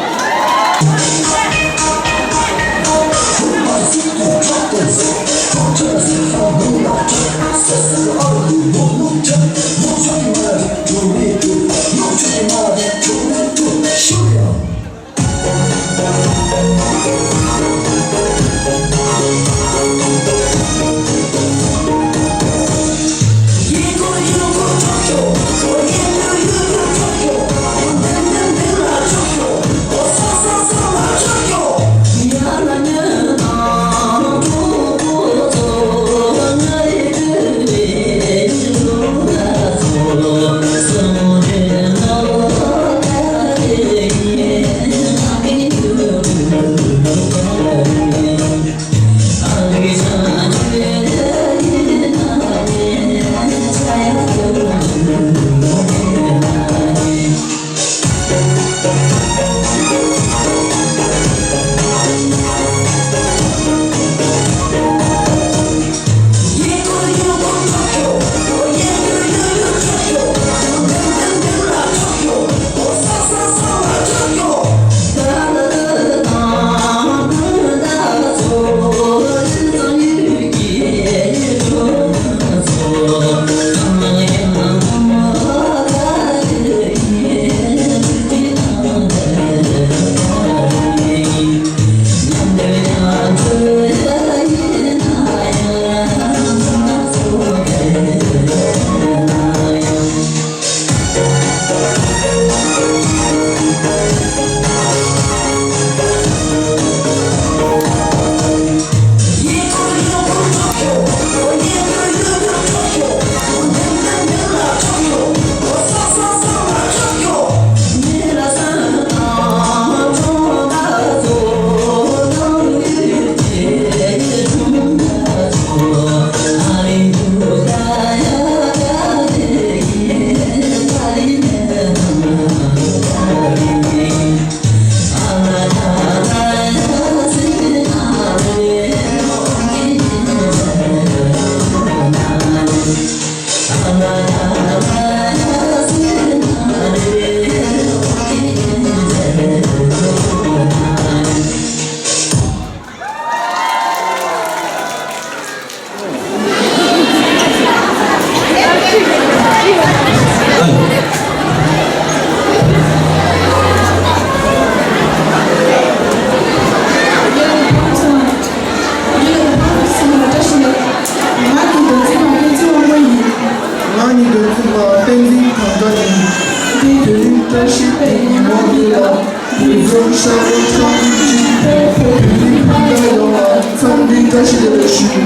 ཡོང་ཤག་ལོ་ཚང་མ་ཅིག་ཕེབས་ཕེབས་ཕེབས་ཕེབས་ཕེབས་ཡོང་བ་ཚང་མ་བཀྲ་ཤིས་བདེ་ལེགས་ཞུ།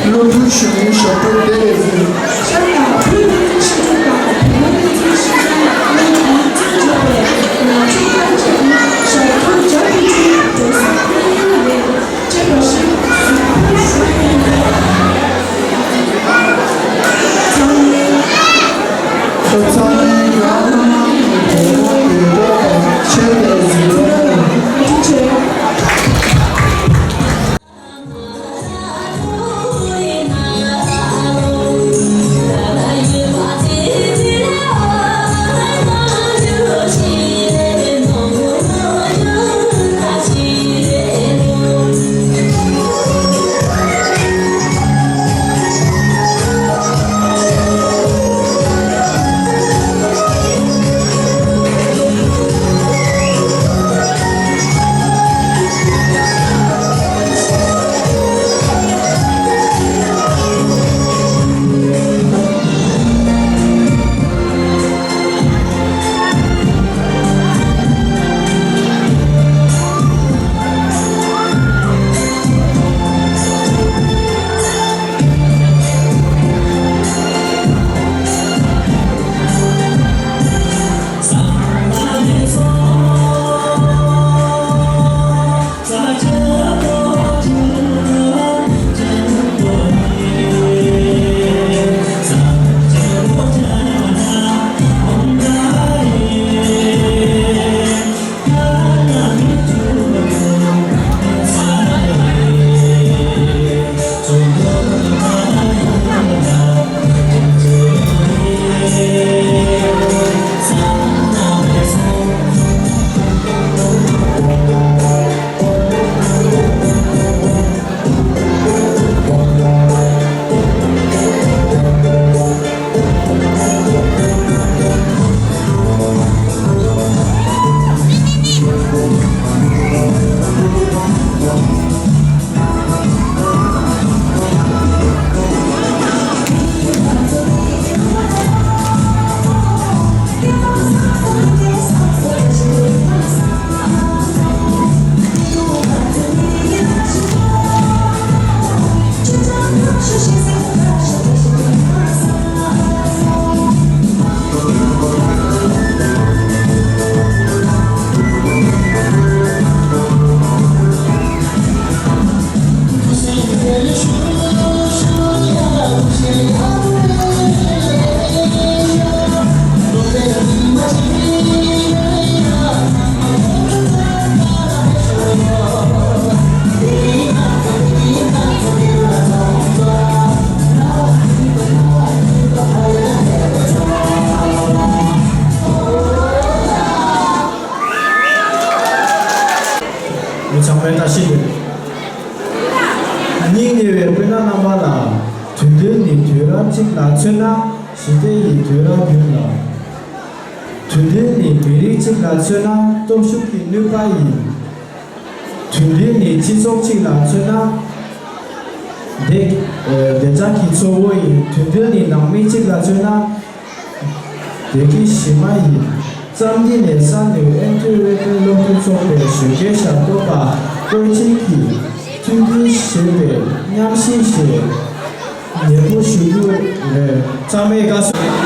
སློབ་ཕྲུག་ཞུ་མི་ཞབས་བྲོ་བདེ་ལེགས་ཟེར། མི་ཚང་མས་བཀྲ་ཤིས་བདེ་ལེགས། སྙིང་ཉེ་བའི་སྤུན་ཟླ་རྣམ་པ་ལགས། དུས་འདིར་ནི་དུས་རབས་གཅིག་ལ་མཚོན་ན་ཞི་བདེ་ཡི་དུས་རབས་ཡིན་ལ། དུས་འདིར་ནི་མི་རིགས་གཅིག་ལ་མཚོན་ན་སྟོབས་ཤུགས་ཀྱི་ནུས་པ་ཡིན། དུས་འདིར་ནི་སྤྱི་ཚོགས་གཅིག་ལ་མཚོན་ན་བདེ་བདེ་འཇགས་ཀྱི་གཙོ་བོ་ཡིན། དུས་འདིར་ནི་ནང་མི་གཅིག་ལ་མཚོན་ན་བདེ་སྐྱིད་གཞི་མ་ཡིན། ཙམ་འདི་ནས་ས་ནུས་ཨེན་ཐུ་རེ་ཏན་སློབ་ཕྲུག་ཚོགས་པའི་གཞོན་སྐྱེས་ཞབས་ཏོག་པ་བཀོད་སྒྲིག་གིས་མཐུན་སྒྲིལ་ཞེས་པའི་མཉམ་ཞུགས་ཞེས། ཉན་པོ་ཞུ་རྒྱུ་རེད། ཚང་མས་དགའ་བསུ།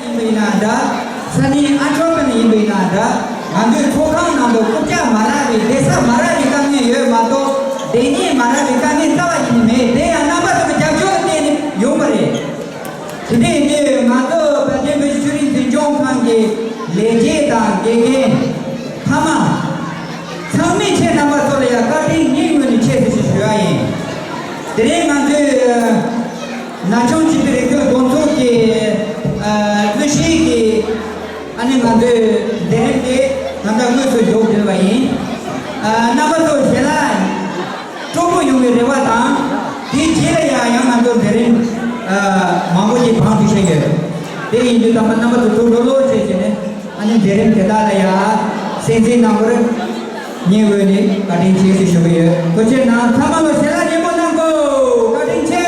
ཡིན་པ་ཡིན་ན་འདྲ། ས་གནས་ཨ་མཆོག་ཁང་ཡིན་པ་ཡིན་ན་འདྲ། ང་ཚོའི་ཚོགས་ཁང་ནང་དུ་རྐུབ་བཀྱག་མ་རག་པའི་བསྡད་ས་མ་རག་པའི་དཀའ་ངལ་ཡོད་མ་གཏོགས་བསྡད་ཉེས་མ་རག་པའི་དཀའ་ངལ་རྩ་བ་ཉིད་ནས་མེད། དེ་ཡང་རྣམ་པ་ཚོ་གི་རྒྱབ་སྐྱོར་ལ་བརྟེན་ནས་ཡོང་བ་རེད། དེ་འདྲ་ཡིན་དུས་ང་ཚོ་བལ་ཆེན་བོད་ཀྱི་ཆོས་རིག་འཛིན་སྐྱོང་ཁང་གི་ལས་བྱེད་དང་དགེ་རྒན་ཕ་མ། ཚང་མས་ཁྱེད་རྣམ་པ་ཚོ་ལ་ཡང་བཀའ་དྲིན་ངའི་ངོས་ནས་ཆེ་ཞུ་ཞུ་ཡ་ཡིན། དེ་རིང་ང་ཚོའི་ན་ཆུང་བྱིས་པའི་རིག་གཞུང་སྡོམ་ཚོགས་ཀྱི་དབུ་བཞུགས་ཀྱི་ཨ་ནི་ང་ཚོའི་མཛད་རིམ་དེ་ད་ལྟ་དངོས་སུ་མཇུག་བསྒྲིལ་བ་ཡིན། རྣམ་པ་ཚོ་ཞལ་ལག་སྤྲོ་པོ་ཡོང་བའི་རེ་བ་དང་། དེའི་རྗེས་ལ་ཡང་ཡང་ང་ཚོ་མཛད་རིམ་མང་པོ་ཞིག་བང་བསྒྲིགས་བཞིན་ཡོད། དེ་ཡིན་དུས་ད་ལྟ་རྣམ་པ་ཚོ་ཐུགས་ལྷོད་ལྷོད་བྱས་བྱས་ནས། ཨ་ནི་མཛད་རིམ་དེ་དག་ལ་ཡང་གསན་གཟིགས་གནང་བར་ངའི་ངོས་ནས་བཀའ་དྲིན་ཆེ་ཞེས་ཞུ་གི་ཡོད། ཐུགས་རྗེ་གནང་། ཚང་མ་ལ་ཞལ་ལག་ཉན་པོ་གནང་དགོས། བཀའ་དྲིན་ཆེ།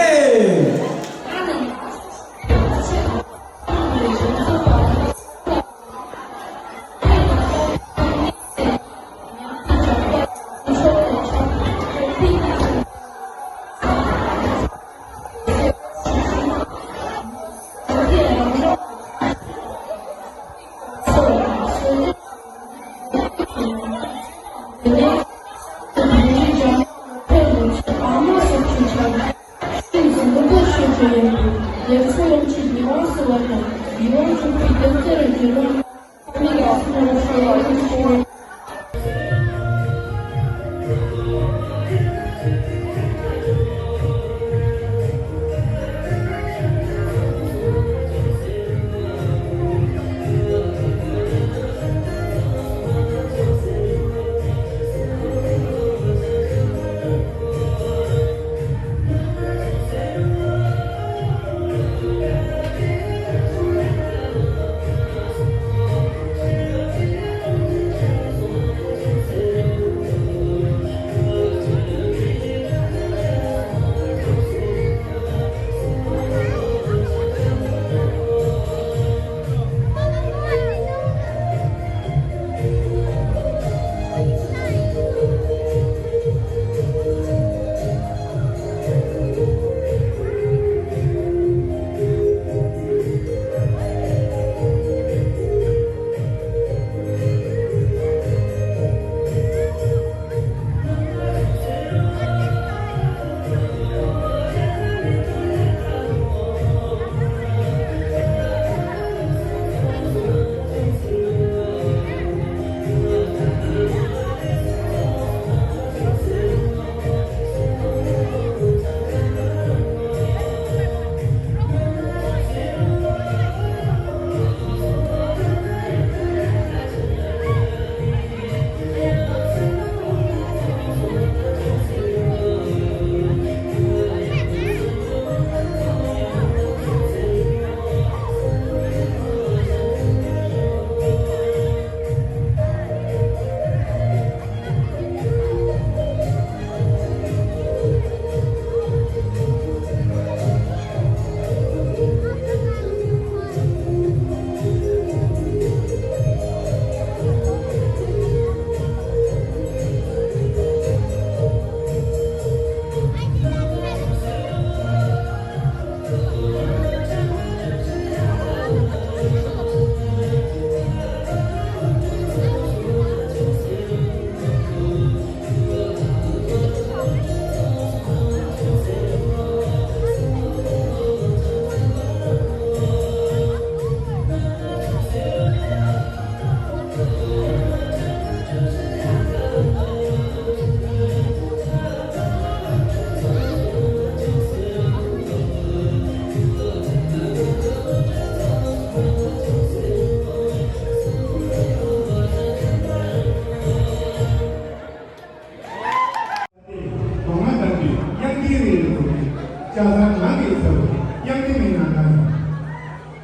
ལྕགས་ཟམ་ནང་གི་ཚལ་ལུ་དབྱངས་ལྡན་མི་ནག་གང་།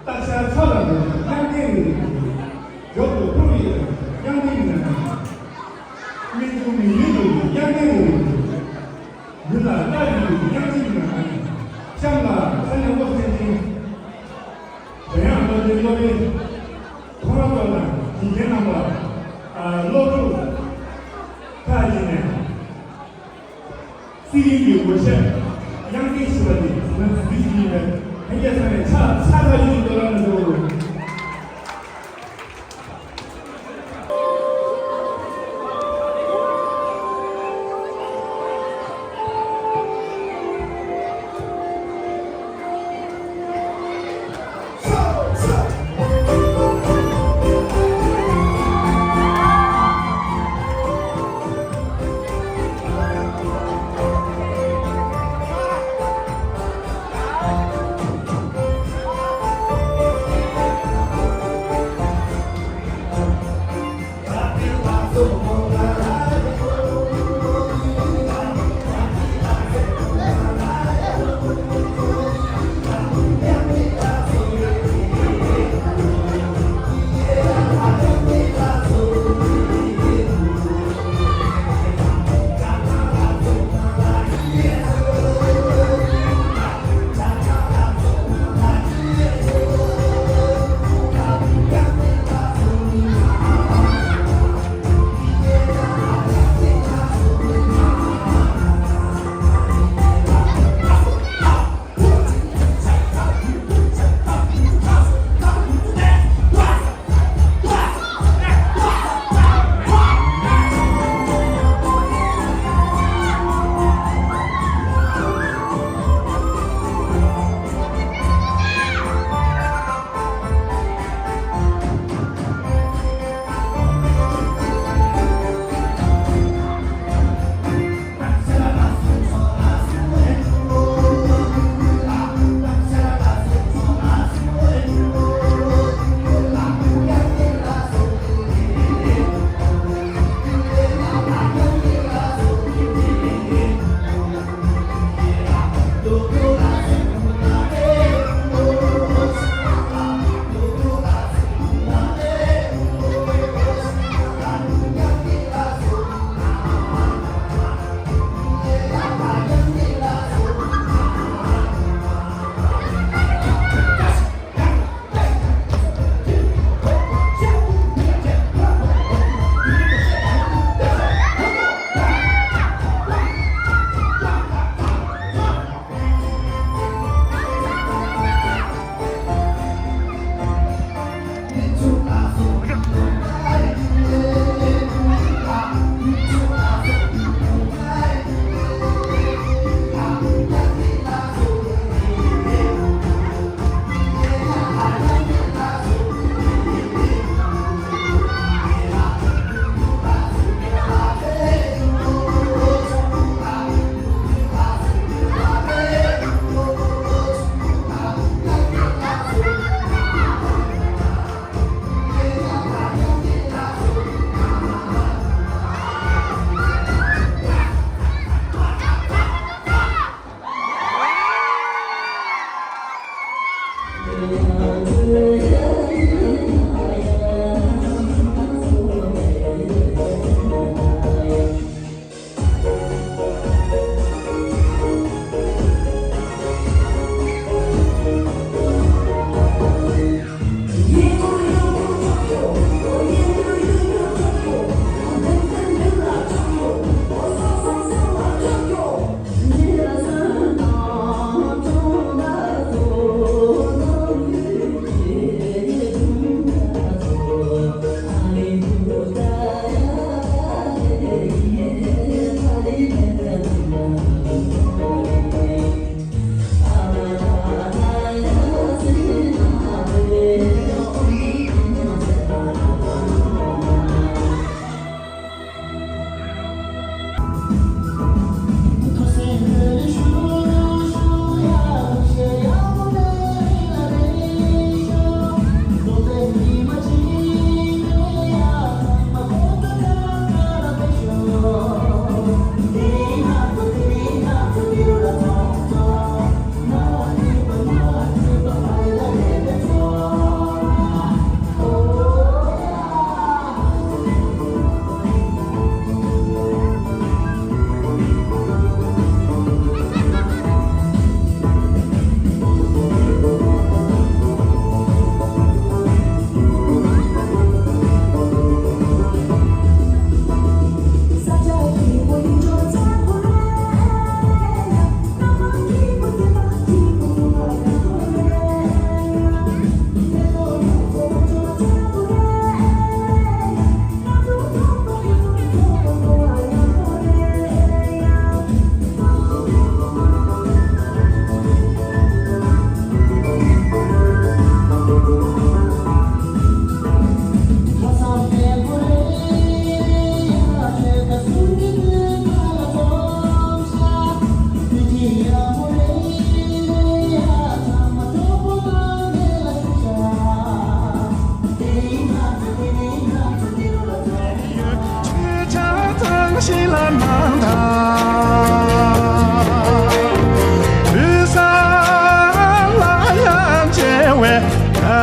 སྟག་ཤར་ཕྱོགས་ལ་འགྲོ་ཞིང་དབྱངས་ལྡན་རི་རི་ཀུན། མགྱོགས་སུ་འཕུར་བའི་དབྱངས་ལྡན་མི་ནག་གང་། སྨན་ཆུ་མི་ཡུལ་དུ་དབྱངས་ལྡན་རི་རི་ཀུན། ཡུལ་ལ་བླ་རི་རི་དབྱངས་ལྡན་མི་ནག་གང་། གཤམ་ལ་ས་གནས་སློབ་ཆེན་ཆེན། བོད་ཡངས་སློབ་གྲྭའི་སློབ་དཔོན་ཁོང་རྣམ་པ་དང་དགེ་རྒན་རྣམ་པ། ཨ། སློབ་ཕྲུག་ཁག་ཅིག་ནས། སྲིད་དབྱིངས་ཀྱི་སྒོ་ཕྱེ། དབྱངས་ལྡན་ཞེས་པ་འདི་ང་ཚོ་འདི་ཞིག་ཡིན་པས། ལྷན་རྒྱས་ཚང་མས་ཕྱག་ཕྱག་ཐག་ཆོད་ཀྱི་འདོད་ལ་ན་འགྲོ།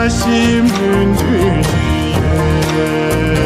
ཞིག་མུན་དུ་ཡོད།